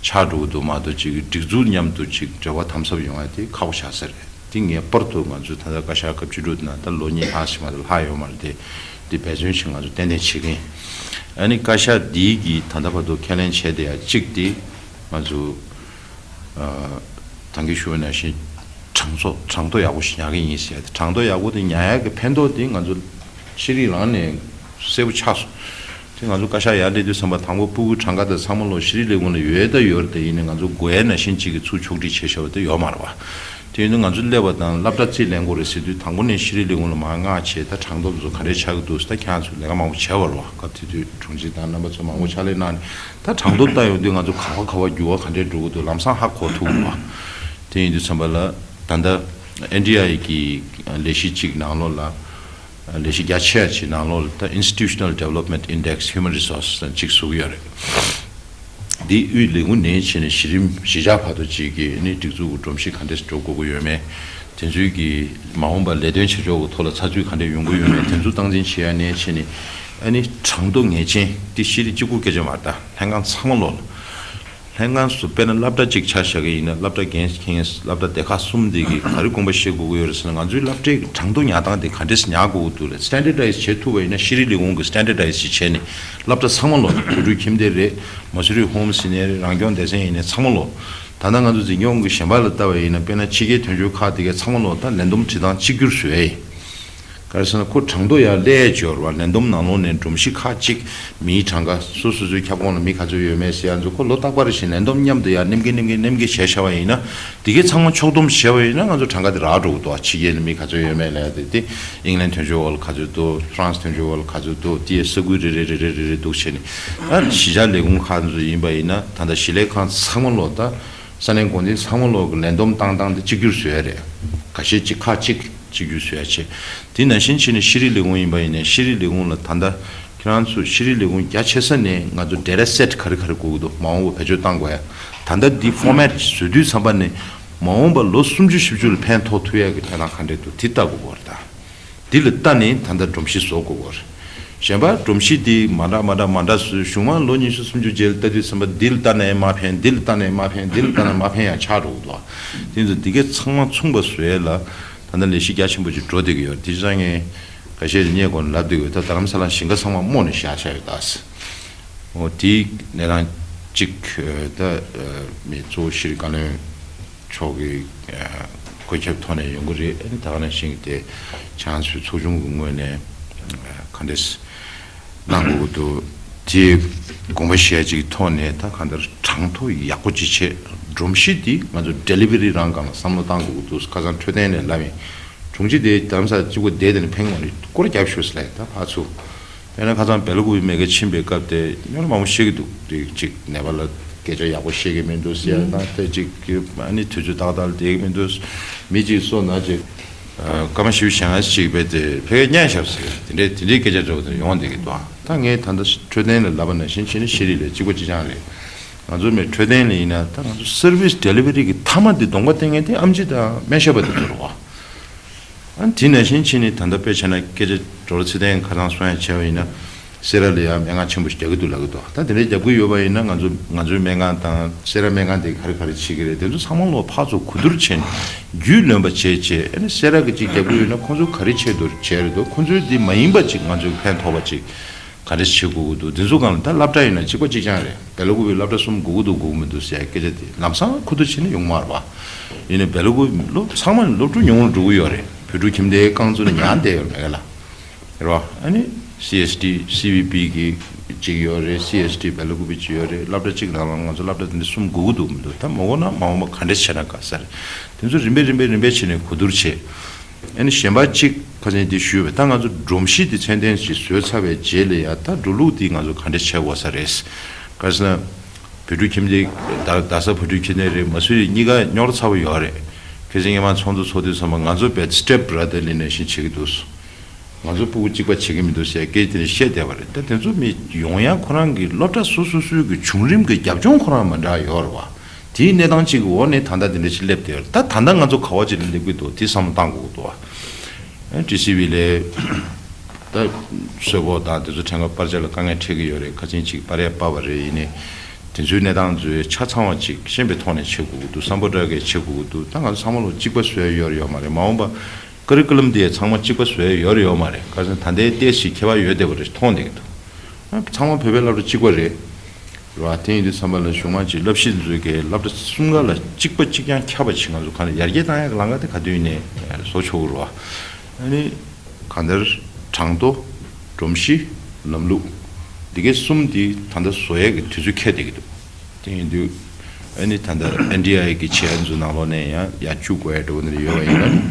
ཆགས་འགྲོ་གི་འདུག་མ་གཏོགས་ཅིག་གི་སྒྲིག་འཛུགས་མཉམ་དུ་ཅིག་འབྲེལ་བ་དམ་ཟབ་ཡོང་ཡ་དེ་ཁག་པོ་ཆགས་ས་རེད། དེ་ངེས་པར་དུ་ང་ཚོས་ད་ལྟ་བཀའ་ཤག་སྐབས་བཅུ་དྲུག་ནང་ད་ལོ་གཉིས་ལྷག་ཕྱིན་མ་གཏོགས་ལྷག་ཡོད་མ་རེད་དེ། དེ་འབད་བརྩོན་ཞིག་ང་ཚོ་ཏན་ཏན་བྱེད་ཀྱི་ཡིན། ཨ་ནི་བཀའ་ཤག་འདིའི་གི་ད་ལྟ་བར་དུ་ཁས་ལེན་བྱས་བསྡད་ཡ་གཅིག་དེ་ང་ཚོ་ཨ་ད་གིན་ཞུ་བ་ནང་བཞིན་གྲངས་ཐོ་གྲངས་ཐོ་ཡག་པོ་ཞིག་ཉར་གི་ཡིན་ཟེར་ཡ་དེ། གྲངས་ཐོ་ཡག་པོ་དེ་ཉར་ཡ་གི་ཕན་ཐོགས་དེ་ང་ཚོ་ཤེས་རིག་ལམ་ནས་གསལ་པོ་ཆགས་སོང་། དེ་ང་ཚོ་བཀའ་ཤག་ཡར་སླེབས་དུས་ཙམ་པ་དང་པོ་སྤུ་གུ་གྲངས་ཀ་དང་ཚང་མ་ལོ་ཤེས་རིག་ལས་ཁུངས་ལ་ཡོད་ད་ཡོད་རེད། དེ་ཡིན་ནའི་ང་ཚོ་དགོས་ཡ་ནང་བཞིན་གཅིག་གི་ཚུར་ཕྱོགས་སྒྲིག་བྱས་བཞག་པ་དེ་ཡོད་མ་རེད་བ། དེ་ཡིན་དུས་ང་ཚོ་སླེབས་པ་དང་སློབ་གྲྭ་རྩིས་ལེན་དགོས་རེད་ཟེར་དུས་དང་པོ་ནས་ཤེས་རིག་ལས་ཁུངས་ལ་མར་མངགས་བྱས་ད་གྲངས་ཐོ་ཚོ་ག་འདྲས་ཆགས་ཀྱི་འདུག་ཟེར། ད་ཁྱེད་རང་ཚོས་ལས་ཀ་མང་པོ་བྱས་པ་རེད་བ། སྐབས་དེ་དུས་དྲུང་ཆེ་དང་རྣམ་པ་ཚོ་མང་པོ་ཕྱག་ལས་གནང་ནས་ད་གྲངས་ཐོ་ལྟ་ཡོང་དུས་ང་ཚོ་ག་བ་ག་བ་འགྱུར་བ་ག་འདྲས་འགྲོ་གི་འདུག་ལམ་སང་ཧ་གོ་ཐུབ་ཀྱི་འདུག་བ། དེ་ཡིན་དུས་ཙམ་པ་ལ་ད་ལྟ་ཨེན་ཌི་ཨའི་གི་ལས་གཞི་གཅིག་ནང་ལོགས་ལ། ལས་གཞི་རྒྱ་ཆེ་བ་ཅིག་ནང་ལོགས་ལ་ད་Institutional Development Index Human Resource ཟེར་ཅིག་བཟོ་གི་ཡོད་རེད། འདི་དབུས་ལས་ཁུངས་ནས་བྱས་ནས་གཞི་རིམ་གཞིས་ཆགས་བར་དུ་ཅིག་གི་ནི་སྒྲིག་འཛུགས་ཀྱི་སྒྲོམ་གཞི་ག་འདྲས་འགྲོ་དགོས་ཀྱི་ཡོད་མེད། དེ་ཚོའི་གི་མ་འོངས་པ་ལས་དོན་བྱེད་ཕྱོགས་ཀྱི་ཐོག་ལ་ཚགས་ཚུད་ག་འདྲས་ཡོང་གི་ཡོད་མེད་དེ་ཚོ་སྟངས་འཛིན་བྱེད་ཡ་ནས་བྱས་ནས། ཨ་ནི་གྲངས་ཐོ་ངེས་ཅན་འདི་ཤེས་རིག་གཅིག་པུ་སྐད་ཆ་མ་རེད། ད་ལྷན་ཁང་ཚང་མ་ལོག་ལ། ལྷན་ཁང་སུ་དཔེར་ན་སློབ་གྲྭ་གཅིག་ཆ་བཞག་གི་ཡིན་ན་སློབ་གྲྭ་འགན་འཁྱེར་མཁན་སློབ་གྲྭ་སྡེ་ཁག་གསུམ་དེ་གི་ག་རེ་དགོངས་པ་བཞེས་དགོས་ཀྱི་ཡོད་རེད་ཟེར་ན། ང་ཚོའི་སློབ་གྲྭའི་གྲངས་ཐོ་ཉར་སྟངས་དེ་ག་འདྲས་ཉར་དགོས་ཀྱི་འདུག་ལ། Standardize་བྱེད་ཐུབ་པ་ཡིན་ན་ཤེས་རིག་ལས་ཁུངས་ཀྱི་Standardize་ཞིག་བྱས་ནས་སློབ་གྲྭ་ཚང་མ་ལོག་བོད་ཕྲུག་ཁྱིམ་སྡེ་རེད། མ་སུ་རི་ཧོམ་སི་ནི་ཡར་རེད། རང་སྐྱོང་སྡེ་ཚན་ཡིན་ནའི་ཚང་མ་ལོག་ད་ལྟ་ང་ཚོ་འཛིན་སྐྱོང་གི་གཞན་པ་ལ་ལྟ་བ་ཡིན་ན་དཔེར་ན་ཕྱི་རྒྱལ་དོན་གཅོད་ཁག་དེ་གའི་ཚང་མ་ལོག་ད་ལས་བསྡོམས་བྲིས་སྟངས་གཅིག་གྱུར་བཟོས་ཡ་ཡིན། ག་རེ་ཟེར་ན་ཁོ་གྲངས་ཐོ་ཡར་སླེབས་ཡ་ཅིག་ཡོད་རེད་བ། ལས་བསྡོམས་ནང་ལོགས་ནས་སྒྲོམ་གཞི་ཁག་གཅིག་མིའི་གྲངས་ཀ་སོ་སོ་སོའི་ཁྱབ་ཁོངས་ལ་མི་ག་ཚོད་ཡོད་མེད་ཟེར་ཡ་ཚོ་ཁོ་ལོ་རྟག་པར་བཞིན་ལས་བསྡོམས་མཉམ་དུ་ཡར་ནེམ་གེ་ནེམ་གེ་ནེམ་གེ་བྱས་བཞག་པ་ཡིན་ན། དེ་གའི་ཚང་མ་ཕྱོགས་བསྡོམས་བྱས་པ་ཡིན་ན་ང་ཚོ་གྲངས་ཀ་དེ་རག་འགྲོ་གི་འདུག་ཕྱི་རྒྱལ་ལ་མི་ག་ཚོད་ཡོད་མེད་ལབ་ཡ་དེ་དེ་ཨིང་ལན་དོན་གཅོད་འོག་ལ་ག་ཚོད་འདུག་ཧྥ་རན་སི་དོན་གཅོད་འོག་ལ་ག་ཚོད་འདུག་དེ་ཡི་ས་ཁུལ་རེ་རེ་རེ་རེ་རེ་རེ་འདུག་བྱས་ནས། ད་གཞིས་ཆགས་ལས་ཁུངས་ཁག་ཚོ་ཡིན་པ་ཡིན་ན་ད་ལྟ་གཞིས་ལས་ཁང་ཚང་མ་ལོག་ད་ས་གནས་འགོ་འཛིན་ཚང་མ་ལོག་གི་ལས་བསྡོམས་བཏང་སྟངས་དེ་གཅིག་གྱུར་བཟོས་ཡ་རེད། ཁ་ཤས་གཅིག་ཁག་གཅིག་གཅིག་གྱུར་བཟོས་ཡ་བྱས། དེ་ནང་བཞིན་བྱས་ནས་ཤེས་རིག་ལས་ཁུངས་ཡིན་པ་ཡིན་ནའི་ཤེས་རིག་ལས་ཁུངས་ལ་ད་ལྟ་ཁྱེད་རང་ཚོ་ཤེས་རིག་ལས་ཁུངས་རྒྱ་ཆེ་ས་ནས་ང་ཚོ་data set་ག་རེ་ག་རེ་དགོས་ཀྱི་འདུག་མ་འོངས་པ་བེད་སྤྱོད་བཏང་དགོས་ཡ། ད་ལྟ་འདི་format་བཟོས་དུས་ཙམ་པ་ནས་མ་འོངས་པ་ལོ་སུམ་ཅུ་བཞི་བཅུ་ལ་ཕན་ཐོགས་ཐུབ་ཡ་གི་ཐད་ལ་ག་འདྲས་འདུག་དེ་ལྟ་དགོས་ཀྱི་རེད་ད། འདི་ལ་ལྟ་ནས་ད་ལྟ་སྒྲོམ་གཞི་བཟོ་དགོས་ཀྱི་རེད། གཞན་པ་སྒྲོམ་གཞི་འདི་མ་འདྲ་མ་འདྲ་མ་འདྲ་བཟོས་གཞུག་མ་ལོ་ཉི་ཤུ་སུམ་ཅུ་རྗེས་ལ་ལྟ་དུས་ཙམ་པ་འདི་ལ་ལྟ་ནས་མ་ཕན་འདི་ལ་ལྟ་ནས་མ་ཕན་འདི་ལ་ལྟ་ནས་མ་ཕན་ཡང་ཆགས་འགྲོ་གི་འདུག་དེ་ཚོ་འདི་གས་ཚང་མ་མཚུངས་པ་བཟོ་ཡས་ལ་ད་ལྟ་ལས་གཞི་རྒྱ་ཆེན་པོ་ཅིག་འགྲོ་བསྡད་ཀྱི་ཡོད། དེ་ཙང་ངས་ཁ་ཤས་རིག་གནས་སྐོར་ལབ་བསྡད་ཀྱི་ཡོད། ད་རྡ་རམ་ས་ལ་ཞིང་ཁ་ཚང་མ་རྨོ་ནས་བཞག་བཞག་ཡོད་ད། འོ་དེའི་གནས་སྟངས་གཅིག་ད་མི་གཙོ་བོ་ཤེས་རིག་བཀའ་བློན་མཆོག་གི་ཨ་བཀོད་ཁྱབ་ཐོག་ནས་ཡོང་གི་རེད། ཨ་ནི་ད་ག་ནང་བཞིན་གྱི་དེ་བྱང་ཆུབ་ཚོགས་ཆུང་གི་ངོས་ནས་ཨ་ག་འདྲས་གནང་དགོས་ཀྱི་འདུག་དེ་དགོངས་པ་བཞེས་ཅིག་ཐོག་ནས་ད་གང་ལྟར་གྲངས་ཐོ་ཡག་པོ་ཅིག་བྱས། སྒྲོམ་གཞི་འདི་ང་ཚོ་delivery་རང་སྒང་ལ་བསམ་བློ་བཏང་དགོས་ཀྱི་འདུག་ཁ་སང་འཕྲོད་བསྟེན་ནས་ལབ་ཡིན། དྲུང་ཆེ་དེ་རྡ་རམ་ས་ལ་གཅིག་པོ་བསྡད་དེ་ནས་ཕེང་མ་རེད། སྐོར་རྒྱབ་ཤོག་ཟེར་ལབ་ཡིན། ད་ཕར་ཚུར། དཔེར་ན་ཁ་སང་སྦེལ་ཀོབ་མེ་ཁ་ཕྱིན་པའི་སྐབས་དེ་སྨྱོ་ལ་མང་པོ་བཤད་ཀྱི་འདུག་དེ་གཅིག་ནེ་པ་ལ་སྐད་ཆ་ཡག་པོ་བཤད་ཀྱི་མི་འདུག་ཟེར་ཡ་དང་དེ་གཅིག་གི་ཨ་ནི་དུས་ཚོད་ཏག་ཏག་ལ་བསྡད་ཀྱི་མི་འདུག་མི་གཅིག་སོ་ན་གཅིག་སྐར་མ་བཞི་བཅུ་ཞེ་ལྔ་ཅིག་བས་དེ་ཕ་གིར་བརྙས་ཤག་ཟེར་དེ་འདྲའི་དེ་འདྲའི་སྐད་ཆ་འདྲ་བོ་དེ་ཡོང་བསྡད་ཀྱི་འདུག་ད་ངས་ད་ལྟ་འཕྲོད་བསྟེན་ལ་ལབ་པ་ནང་བཞིན་བྱས་ནས་ཤེས་རིག་ལ་གཅིག་པ་གཅིག་རྐྱང་རེད། ང་ཚོ་མི་འཕྲོད་བསྟེན་ལ་ཡིན་ན་ད་ང་ཚོ་service delivery་གི་མཐའ་མ་འདི་གདོང་པ་བསྟན་མཁན་དེ་ཨེམ་ཆི་དང་སྨན་ཞབས་པ་དེ་ཚོ་རེད་བ། ཨ་དེ་ནང་བཞིན་ཕྱིན་ནས་ད་ལྟ་དཔེ་བྱས་ན་སྐད་ཆ་ཌོག་ཊར་ཚེ་བརྟན་ཁ་སང་གསུང་ཡ་བྱས་པ་ཡིན་ན་སེ་ར་ལ་ཡང་སྨན་ཁང་ཆེན་པོ་ཞིག་རྒྱག་གི་འདུག་ལབ་ཀྱི་འདུག་ད་དེ་འདྲའི་རྒྱབ་ཀྱི་ཡོད་པ་ཡིན་ན་ང་ཚོ་ང་ཚོའི་སྨན་ཁང་དང་སེ་ར་སྨན་ཁང་དེ་ག་རེ་ག་རེ་བྱེད་ཀྱི་རེད། དེ་ཚོ་ཚང་མ་ལོག་ཕར་ཚུར་གོ་བསྡུར་བྱས་ནས་རྒྱུས་ལོན་པ་བྱས་བྱས། ཨ་ནི་སེ་ར་གི་ཅིག་རྒྱབ་ཀྱི་ཡོད་ན་ཁོང་ཚོ་ག་རེ་ཆེད་དུ་བྱས་རེད་འདུག་ཁོང་ཚོའི་དེ་མ་ཡིན་པ་ཅིག་ང་ཚོའི་ཕན་ཐོགས་པ་ཅིག་ག་འདྲ་བྱེད་དགོས་ཀྱི་འདུག་འདི་ཚོ་སྒང་ལ་ད་སློབ་གྲྭ་ཡིན་ན་གཅིག་པ་གཅིག་རྐྱང་རེད། སྦེལ་ཀོབ་པའི་སློབ་གྲྭ་གསུམ་དགོས་ཀྱི་འདུག་དགོས་ཀྱི་མི་འདུག་ཟེར་ཡ་སྐད་ཆ་དེ་ལམ་སང་ཁུ་བསྡུ་བྱས་ནས་ཡོང་མ་རེད་པ། ཡིན་ནའི་སྦེལ་ཀོབ་སློབ་ཚང་མ་སློབ་ཕྲུག་ཉུང་རུ་འགྲོ་གི་ཡོད་རེད། བོད་ཕྲུག་ཁྱིམ་སྡེའི་རྐང་བཙུགས་ནས་ཉར་བསྡད་ཡོད་མེད་ལ་རེད་པ། ཨ་ནི་སི་ཨེས་ཊི་སི་བི་པི་གི་གཅིག་ཡོད་རེད། སི་ཨེས་ཊི་སྦེལ་ཀོབ་པའི་གཅིག་ཡོད་རེད། སློབ་གྲྭ་གཅིག་ནང་ལ་ང་ཚོ་སློབ་གྲྭ་དེ་འདྲ་གསུམ་དགོས་ཀྱི་འདུག་མི་འདུག་ད་མ་དགོས་ན་མ་འོངས་པ་ག་འདྲ་བྱས་ན་དགའ་ས་རེད། དེ་ཚོ་རིམ་པས་རིམ་པས་རིམ་པས་བྱས་ནས་གོ་བསྡུར་བྱས། ཨ་ནི་གཞན་པ་གཅིག་ཁ་སང་འདི་ཞུས་པ་ད་ང་ཚོ་སྒྲོམ་གཞི་འདི་ཚད་ལྡན་ཞིག་བཟོས་ཚར་བའི་རྗེས་ལ་ཡ་ད་འགྲོ་ལུགས་འདི་ང་ཚོ་ག་འདྲ་བྱེད་དགོས་ས་རེད། ག་རེ་ཟེར་ན། བོད་ཕྲུག་ཁྱིམ་སྡེ་རྡ་རྡ་ས་བོད་ཕྲུག་ཁྱིམ་སྡེ་རེད། མ་སུ་རི་གཉིས་ཀ་རྙོག་དྲ་ཚ་པོ་ཡོད་རེད། ཁ་སང་སྔོན་མ་ཚོགས་འདུ་ཚོགས་དུས་ཙམ་པ་ང་ཚོ་བས་step brotherly་ནང་བཞིན་བྱེད་ཀྱི་འདུག་ང་ཚོ་སྤུ་གུ་གཅིག་པ་བྱེད་ཀྱི་མི་འདུག་ཟེར་སྐད་དེ་ནས་བཤད་བསྡད་པ་རེད། ད་དེ་ཚོ་མི་ཡོང་ཡ་ཁོ་རང་གི་སློབ་གྲྭ་སོ་སོ་སོའི་གི་བྱུང་རིམ་གི་རྒྱབ་ལྗོངས་ཁོ་རང་མ་འདྲ་ཡོད་རེད་བ། དེའི་གནས་སྟངས་གཅིག་གི་འོག་ནས་ད་ལྟ་དེ་འདྲ་ཞིག་སླེབས་བསྡད་ཡོད་རེད། ད་ད་ལྟ་ང་ཚོ་ག་བ་ཅིག་ལ་སླེབས་ཀྱི་འདུག་དེ་བསམ་བློ་བཏང་དགོས་ཀྱི་འདུག་བ། ཨ་ཊི་སི་ཝི་ལས་ད་གསོལ་ཕོགས་དང་དེ་ཚོ་ཕྲན་བུ་སྤར་ཆ་ལ་དཀའ་ངལ་འཕྲད་ཀྱི་ཡོད་རེད། ཁ་ཆེན་ཅིག་སྤར་ཡ་སྤར་བ་རེད། ཡིན་ནའི་དེ་ཚོའི་གནས་སྟངས་ཚོའི་ཆ་ཚང་བ་ཅིག་ཤེས་པའི་ཐོག་ནས་བྱེད་དགོས་ཀྱི་འདུག་བསམ་པ་འདྲ་གས་བྱེད་དགོས་ཀྱི་འདུག་ད་ང་ཚོ་ཚང་མ་ལོ་གཅིག་པ་བཟོས་ཡ་ཡོད་རེད་ཡོད་མ་རེད། མ་འོངས་པ་ཀ་རི་ཀུ་ལམ་དེ་ཚང་མ་གཅིག་པ་བཟོས་ཡ་ཡོད་རེད་ཡོད་མ་རེད། ཁ་སང་ད་ལྟའི་ཏོག་ཙམ་ཁྱད་པར་ཡོད་བསྡད་པ་རེད་མཐོང་བསྡད་ཀྱི་འདུག་ཚང་མ་བོད་པའི་སློབ་གྲྭ་གཅིག་པ་རེད། རེད་བ། དེ་ཡིན་དུས་ཙམ་པ་ལ་གཞུག་མ་ཅིག་བསླབ་གཞི་འཛུགས་མཁན་སློབ་གྲྭ་གསུམ་ཀ་ལ་གཅིག་པ་གཅིག་རྐྱང་ཁྱབ་པ་ཅིག་ང་ཚོ་ག་ནས་ཡར་རྒྱས་བཏང་ཡག་གི་ལམ་ཁ་དེ་ག་དུས་ནས་བཟོ་ཆོག་གི་རེད་བ། ཨ་ནི་གང་ལྟར་གྲངས་ཐོ། སྒྲོམ་གཞི། ལམ་ལུགས། འདི་གའི་གསུམ་འདི་ད་ལྟ་བཟོ་ཡག་གི་དུས་ཚོད་འཁེལ་བསྡད་ཀྱི་འདུག་དེ་ཡིན་དུས་ཨ་ནི་ད་ལྟ་ཨེན་ཌི་ཨའི་གི་བྱེད་ཡག་ཚོའི་ནང་ལོགས་ནས་ཡང་ཡར་བཅུག་དགོས་ཡག་འདྲ་བོ་འདི་ཡོད་པ་ཡིན་ན།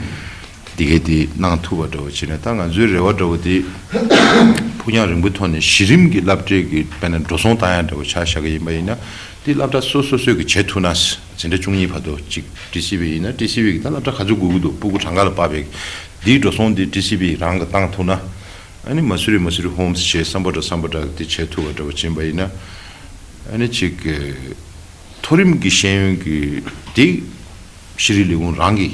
འདི་གའི་འདི་གནང་ཐུབ་པ་འདྲ་བོ་བྱས་ན་ད་ང་ཚོའི་རེ་བ་འདྲ་བོ་འདི་ཕུགས་རྒྱང་རིང་པོའི་ཐོག་ནས་གཞི་རིམ་གྱི་སློབ་གྲྭའི་གི་དཔེར་ན་འགྲོ་སོང་བཏང་ཡག་འདྲ་བོ་ཆ་བཞག་གི་ཡིན་པ་ཡིན་ན་འདི་སློབ་གྲྭ་སོ་སོ་སོས་གི་བྱེད་ཐུབ་ན། འཛིན་གྲྭ་བཅུ་གཉིས་བར་དུ་གཅིག་ཊི་སི་ཝི་ཡིན་ན་ཊི་སི་ཝི་གི་ད་སློབ་གྲྭ་ག་ཚོད་དགོས་ཀྱི་འདུག་སྤུ་གུ་གྲངས་ཀ་ལ་དཔག་པའི་འདིའི་འགྲོ་སོང་འདི་ཊི་སི་ཝི་རང་གི་བཏང་ཐུབ་ན་ ཨ་ནི་མ་སུ་རི་མ་སུ་རི་ཧོམ་སི་བྱས། སམ་བྷོ་ཊ་སམ་བྷོ་ཊ་དེ་བྱས་ཐུབ་པ་འདྲ་པོ་ཕྱིན་པ་ཡིན་ན། ཨ་ནི་ཅིག་གི་མཐོ་རིམ་གྱི་ཤེས་ཡོན་གྱི་དེ་ཤེས་རིག་ལས་ཁུངས་རང་གི་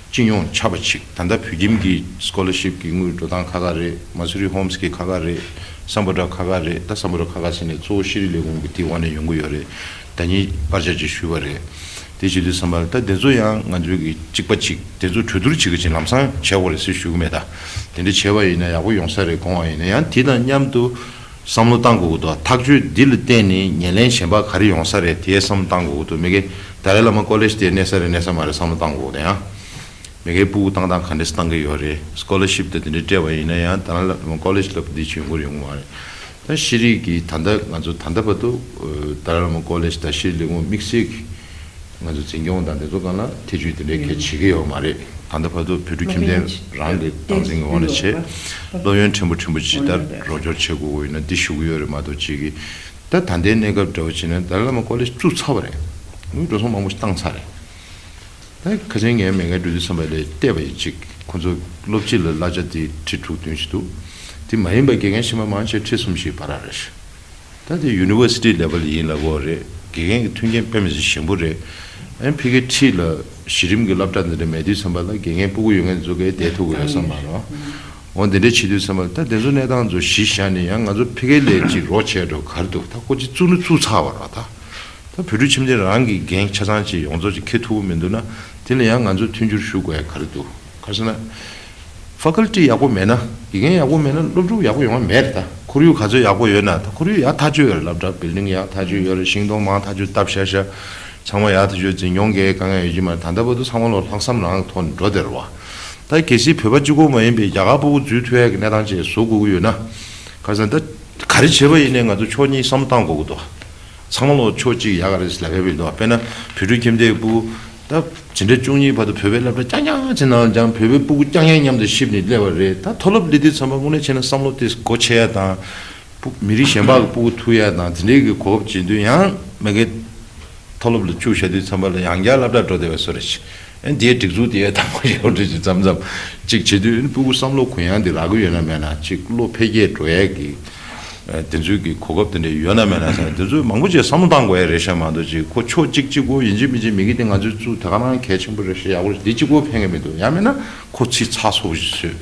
སྤྱི་ཡོངས་ཆགས་པ་ཅིག་ད་ལྟ་བོད་ཁྱིམ་གྱི་སི་ཀོ་ལར་ཤིབ་ཀྱི་དངུལ་འགྲོ་སྟངས་ཁག་ཁག་རེད། མ་སུ་རི་ཧོམ་སི་གི་ཁག་ཁག་རེད། སམ་བྷོ་ཊ་ཁག་ཁག་རེད། ད་སམ་བྷོ་ཊ་ཁག་ཁག་ཟེར་ནས་གཙོ་བོ་ཤེས་རིག་ལས་ཁུངས་ཀྱི་དེ་འོག་ནས་ཡོང་གི་ཡོད་རེད། ཟླ་ཉིན་པར་ཆ་ཅིག་ཞུས་པ་རེད། དེ་བྱེད་དུས་ཙམ་པ་ལ་ད་དེ་ཚོ་ཡང་ང་ཚོའི་གི་གཅིག་པ་གཅིག་དེ་ཚོ་གྲོས་བསྡུར་བྱེད་ཀྱི་ཅིག་ལམ་སང་བྱས་དགོས་རེད་ཟེར་ཞུ་གི་མེད། ད་དེ་འདྲ་བྱས་པ་ཡིན་ན་ཡག་པོ་ཡོང་ས་རེད། དགོངས་པ་ཡིན་ན་ཡང་དེ་དང་མཉམ་དུ་བསམ་བློ་བཏང་དགོས་ཀྱི་འདུག་ཐག་གཅོད་འདི་ལ་བརྟེན་ནས་ཉེར་ལེན་གཞན་པ་ག་རེ་ཡོང་ས་རེད། དེའི་བསམ་བློ་བཏང་དགོས་ཀྱི་འདུག་མི་དགེ་ཏཱ་ལའི་བླ་མ་ཀོ་ལེཇ་དེ་གནས་ས་རེད་གནས་ས་མ་རེད་བསམ་བློ་བཏང་དགོས་ཀྱི་འདུག་ཡང་མི་དགེ་ཕྲུ་གུ་བཏང་སྟངས་ག་འདྲས་བཏང་གི་ཡོད་རེད། སི་ཀོ་ལར་ཤིབ་དང་དེ་འདྲ་སྤྲད་པ་ཡིན་ན་ཡང་ཏཱ་ལའི་བླ་མ་ཀོ་ལེཇ་ལབ་འདི་བྱུང་གི་ཡོང་གི་མ་རེད། ད་ཤེས་རིག་གི་ད་ལྟ་ང་ཚོ་ད་ལྟ་བར་དུ་ཨ་ཏཱ་ལའི་བླ་མ་ཀོ་ལེཇ་དང་ཤེས་རིག་ལས་ཁུངས་དམིགས་བསལ་གྱི་ང་ཚོ་འཛིན་སྐྱོང་དང་དེ་ཚོ་སྒང་ལ་ཐེ་བྱུས་དེ་འདྲའི་གལ་བྱེད་ཀྱི་ཡོད་མ་རེད། ད་ལྟ་བར་དུ་བོད་ཕྲུག་ཁྱིམ་སློབ་ཡོན་སྡེ་སྡེ་སྡེ་སྡེ་སྡེ་ཁྲིམས་ཀྱི་འོག་ནས་བྱས། སློབ་ཡོན་ཕྲན་བུ་ཕྲན་བུ་ཅིག་ད་རོགས་སྐྱོར་བྱེད་དགོས་ཀྱི་ཡོད་ན་འདི་ཞུ་གི་ཡོད་རེད་མ་གཏོགས་ཅིག་གིས་ད་ད་ལྟའི་གནས་སྐབས་འདྲ་བོ་བྱས་ན་ཏཱ་ལའི་བླ་མ་ཀོ་ལེཇ་བཙུགས་ཚར་བ་རེད། དངུལ་འགྲོ་སོང་མང་པོ་ཞིག་བཏང་ཚར་རེད། ད་ཁ་སང་ངས་མེ་གན་འགྲོ་དུས་ཙམ་པ་ལ་བལྟས་པ་ཡིན། གཅིག་ཁོང་ཚོ་སློབ་སྤྱི་ལ་གླ་ཆ་དེ་ཁྲི་དྲུག་བདུན་ཞིག་འདུག་དེ་མ་ཡིན་པ་དགེ་རྒན་ཕྱི་མ་མང་ཆེ་ཁྲི་གསུམ་ཞིག་བར་རེད། ད་དེ་ཡུ་ནི་ཝར་སི་ཊི་ལེ་ཝལ་ཡིན་ལབ་ཀྱི་ཡོད་རེད། དགེ་རྒན་གྱི་མཐུན་རྐྱེན་དཔེ་མི་སྲིད་ཞན་པོ་རེད། ཨན་ཕ་གི་ཁྲིད་ལ་གཞི་རིམ་གྱི་སློབ་གྲྭ་འདི་འདྲ་མེད་དུས་ཙམ་པ་ལ་དགེ་རྒན་སྤུ་གུ་ཡོད་མཁན་ཚོ་གས་བསྡད་ཐུབ་ཀྱི་ཡོད་བསམ་པ་རེད། འོ་འདི་འདྲ་བྱེད་དུས་ཙམ་པ་ལ་ད་དེ་ཚོ་གནས་སྟངས་ཚོ་གཞི་བཞག་ནས་ཡང་ང་ཚོ་ཕ་གི་ལ་ཅིག་རོགས་བྱས་འགྲོ་ག་རེ་འདུག་ད་ཁོ་ཅིག་བཙུགས་ན་བཙུགས་ཚར་བ་རེད། ད་ད་བོད་ཕྲུག་ཁྱིམ་སྡེ་རང་གི་འགན་ཆ་ཚང་ཅིག་ཡོངས་རྫོགས་ཅིག་འཁྱེར་ཐུབ་ཀྱི་མི་འདུག་ན། དེ་ལ་ཡང་ང་ཚོས་མཐུན་འགྱུར་ཞུ་དགོས་ཡ་ག་རེ་འདུག་ག་རེ་ཟེར་ན། ཕ་ཀལ་ཊི་ཡག་པོ་མེད་ན། དགེ་རྒན་ཡག་པོ་མེད་ན་སློབ་ཕྲུག་ཡག་པོ་ཡོང་བ་མེད་རེད། ད་ཁོར་ཡུག་ག་ཚོད་ཡག་པོ་ཡོད་ན། ད་ཁོར་ཡུག་ཡག་ཐག་ཆོད་ཡོད་རེད། སློབ་གྲྭ་བིལ་ཌིང་ཡག་ཐག་ཆོད་ཡོད་རེད། ཤིང་སྡོང་མང་ཐག་ཆོད་བཏབ་ཤག་ཤག་ཚང་མ་ཡག་ཐག་ཆོད། འཛིན་སྐྱོང་གི་དཀའ་ངལ་ཡོད་ཀྱི་མ་རེད། ད་ལྟ་བར་དུ་ཚང་མ་ལོ་ལྷག་བསམ་རང་གི་ཐོག་ནས་འགྲོ་བསྡད་རེད་བ། ད་གལ་སྲིད་བོད་པ་གཅིག་པོ་མ་ཡིན་པའི་རྒྱ་གར་སྤུ་གུ་འཛུལ་ཐུབ་ཡག་གི་གནས་སྟངས་ཅིག་བཟོ་དགོས་ཀྱི་ཡོད་ན། ག་རེ་ཟེར་ན་ད་ག་རེ་བྱས་པ་ཡིན་ནའི་ང་ཚོ་ཕྱོགས་གཉིས་བསམ་བློ་བཏང་དགོས་ཀྱི་འདུག་ཚང་མ་ལོ་ཕྱོགས་གཅིག་ཡག་ག་རེ་ལབ་ཡ་མི་འདུག་དཔེར་ན་བོད་ཕྲུག་ཁྱིམ་སྡེའི་སྤུ་གུ་ད་ཇི་འདྲ་བཅུ་གཉིས་བར་དུ་བོད་པའི་སློབ་གྲྭ་རྐྱང་རྐྱང་ཅིག་ནང་ལ་སྦྱངས། བོད་པའི་སྤུ་གུ་རྐྱང་རྐྱང་མཉམ་དུ་གཤིབ་ནས་སླེབས་པ་རེད། ད་མཐོ་སློབ་སླེབས་དུས་ཙམ་པ་དངོས་གནས་བྱས་ན་བསམ་བློ་དེ་སྒོ་ཕྱེ་ཡ་དང་། སྤུ་མི་རིགས་གཞན་པ་གི་སྤུ་གུ་ཐུག་ཡ་དང་དེ་འདྲའི་གི་གོ་སྐབས་བྱེད་དུས་ཡང་མ་གི་མཐོ་སློབ་ལ་བཅུག་བཞག་དུས་ཙམ་པ་ལ་ཡང་བསྐྱར་སློབ་གྲྭ་འགྲོ་བསྡད་པའི་བཟོ་འདྲ་ཅིག་ཨན་དེའི་སྒྲིག་འཛུགས་དེའི་དང་པོ་ཡོད་འདྲ་ཅིག་མཚམས་མཚམས་ཅིག་བྱེད་དུས་ཨན་སྤུ་གུ་བསམ་བློ་གུ་ཡངས་དེ་རག་གི་ཡོད་ན་མེད་ན། ཅིག་བློ་འཕེལ་རྒྱས་འགྲོ་ཡས་ཀྱི་ཨ་དེ་ཚོའི་གི་གོ་སྐབས་དེ་འདྲ་ཡོད་ན་མེད་ན་ཟེར་ན། དེ་ཚོ་མང་པོ་ཅིག་བསམ་བློ་བཏང་དགོས་ཡ་རེད་ཤག་མ་གཏོགས་ཅིག་ཁོ་ཕྱོགས་གཅིག་གཅིག་པོ་ཡིན་གཅིག་མིན་གཅིག་མི་གི་དེ་ང་ཚོས་བཙུགས་ད་ག་རང་གལ་ཆེན་པོ་རེད་ཤག་ཡག་པོ་རེད། དེ་གཅིག་པོ་ཕན་གི་མི་འདུག་ཡང་མིན་ན་ཁོ་ཚིག་ཚགས་ཚུད་པོ་ཞིག་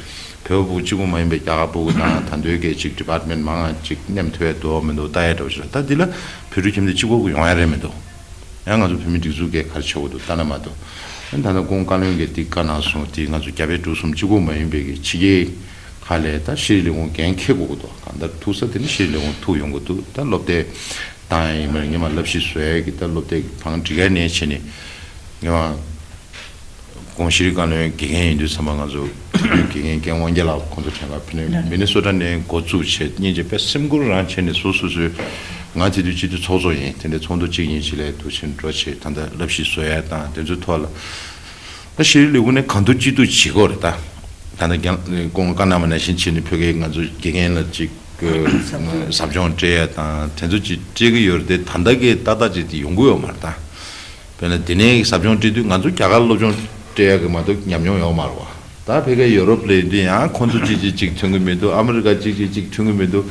བཟོས། བོད་པ་སྤུ་གུ་གཅིག་པོ་མ་ཡིན་པའི་རྒྱ་གར་སྤུ་གུ་དང་ད་འདོད་སྐད་ཅིག་ཌི་པཱར་ཊི་མེན་ཊི་མང་ང་ཅིག་མཉམ་ཐུབ་ཡ་འདུག་མི་འདུག་ལྟ་ཡ་འདྲ་བོ་ཞིག་རེད། ད་འདི་ལ་བོད་ཕྲུག་ཁྱིམ་སྡེ་གཅིག་པོ་གི་ཡོང་ཡ་རེད་མི་འདུག་ཡང་ང་ཚོ་བོད་མི་སྒྲིག་འཛུགས་ཀྱིས་ག་རེ་བྱེད་དགོས་འདུག་ལྟ་ན་མ་གཏོགས། ཨ་ནི་ད་ལྟ་ཁོང་བཀའ་བློན་གྱིས་འདི་བཀའ་གནང་སོང་། དེ་ང་ཚོ་རྒྱ་བལ་འབྲུག་གསུམ་གཅིག་པོ་མ་ཡིན་པའི་གི་ཕྱི་རྒྱལ་ཁག་ལ་ད་ཤེས་རིག་ལས་ཁུངས་འགན་འཁྱེར་དགོས་ཀྱི་འདུག་གང་ལྟར་ཐུག་ས་དེ་ནི་ཤེས་རིག་ལས་ཁུངས་ཐུག་ཡོང་གི་འདུག་ད་སློབ་དེབ་བཏང་ཡ་ཡིན་པ་ངས་མ་བསླབ་གཞི་བཟོ་ཡ་གི་ད་སློབ་དེབ་བང་སྒྲིག་ཡ་ནས་བྱས་ནས་ངས་མ་དགོངས་ཤེས་རིག་བཀའ་བློན་དགེ་རྒན་ཡིན་དུས་ཙམ་པ་ང་ཚོ་དགེ་རྒན་རྒན་དབང་རྒྱལ་ལགས་ཁོང་ཚོ་དྲན་པ་ཕུ་ནེ་མི་ནི་སོ་ཊ་ནས་འགོ་བཙུགས་བྱས་སྙིང་རྗེ་དཔེ་སེམས་ཁུར་རང་བྱས་ནས་སོ་སོ་སོའི་ང་དེ་དུས་སྤྱི་འཐུས་ཚོགས་གཙོ་ཡིན། དེ་འདྲའི་ཚོགས་འདུ་གཅིག་གཉིས་ཅིག་ལ་འདུག་ཕྱིན་འགྲོ་བྱས་ད་ལྟ་བསླབ་གཞི་བཟོ་ཡ་དང་དེ་ཚོའི་ཐོག་ལ་ད་ཤེས་རིག་ལས་ཁུངས་ནས་གང་ཐུབ་ཅི་ཐུབ་བྱེད་དགོས་རེད། ད་ད་ལྟ་རྒན་ཁོང་བཀའ་གནང་བ་ནང་བཞིན་བྱས་ནས་བོད་སྐད་ང་ཚོ་དགེ་རྒན་ལ་ཅིག་ཟབ་སྦྱོང་སྤྲད་ཡ་དང་དེ་ཚོ་ཅིག་སྤྲད་ཀྱི་ཡོད་རེད་དེ། ད་ལྟ་གི་ཏག་ཏག་ཅིག་དེ་ཡོང་གི་ཡོད་མ་རེད་ད། དཔེར་ན་དེ་ནས་ཟབ་སྦྱོང་སྤྲད་དུས་ང་ཚོ་རྒྱ་གར་སློབ་སྦྱོང་སྤྲད་ཡག་གི་མ་གཏོགས་ཉམས་མྱོང་ཡོད་མ་རེད་བ། ད་ཕ་གིའི་ཡོ་རོབ་ལ་ཡིན་དུས་ཡང་ཁོང་ཚོ་གཅིག་གཅིག་གཅིག་མཐུན་གི་མི་འདུག་ཨ་མི་རི་ཀ་གཅིག་གཅིག་གཅིག་མཐུན་གི་མི་འདུག་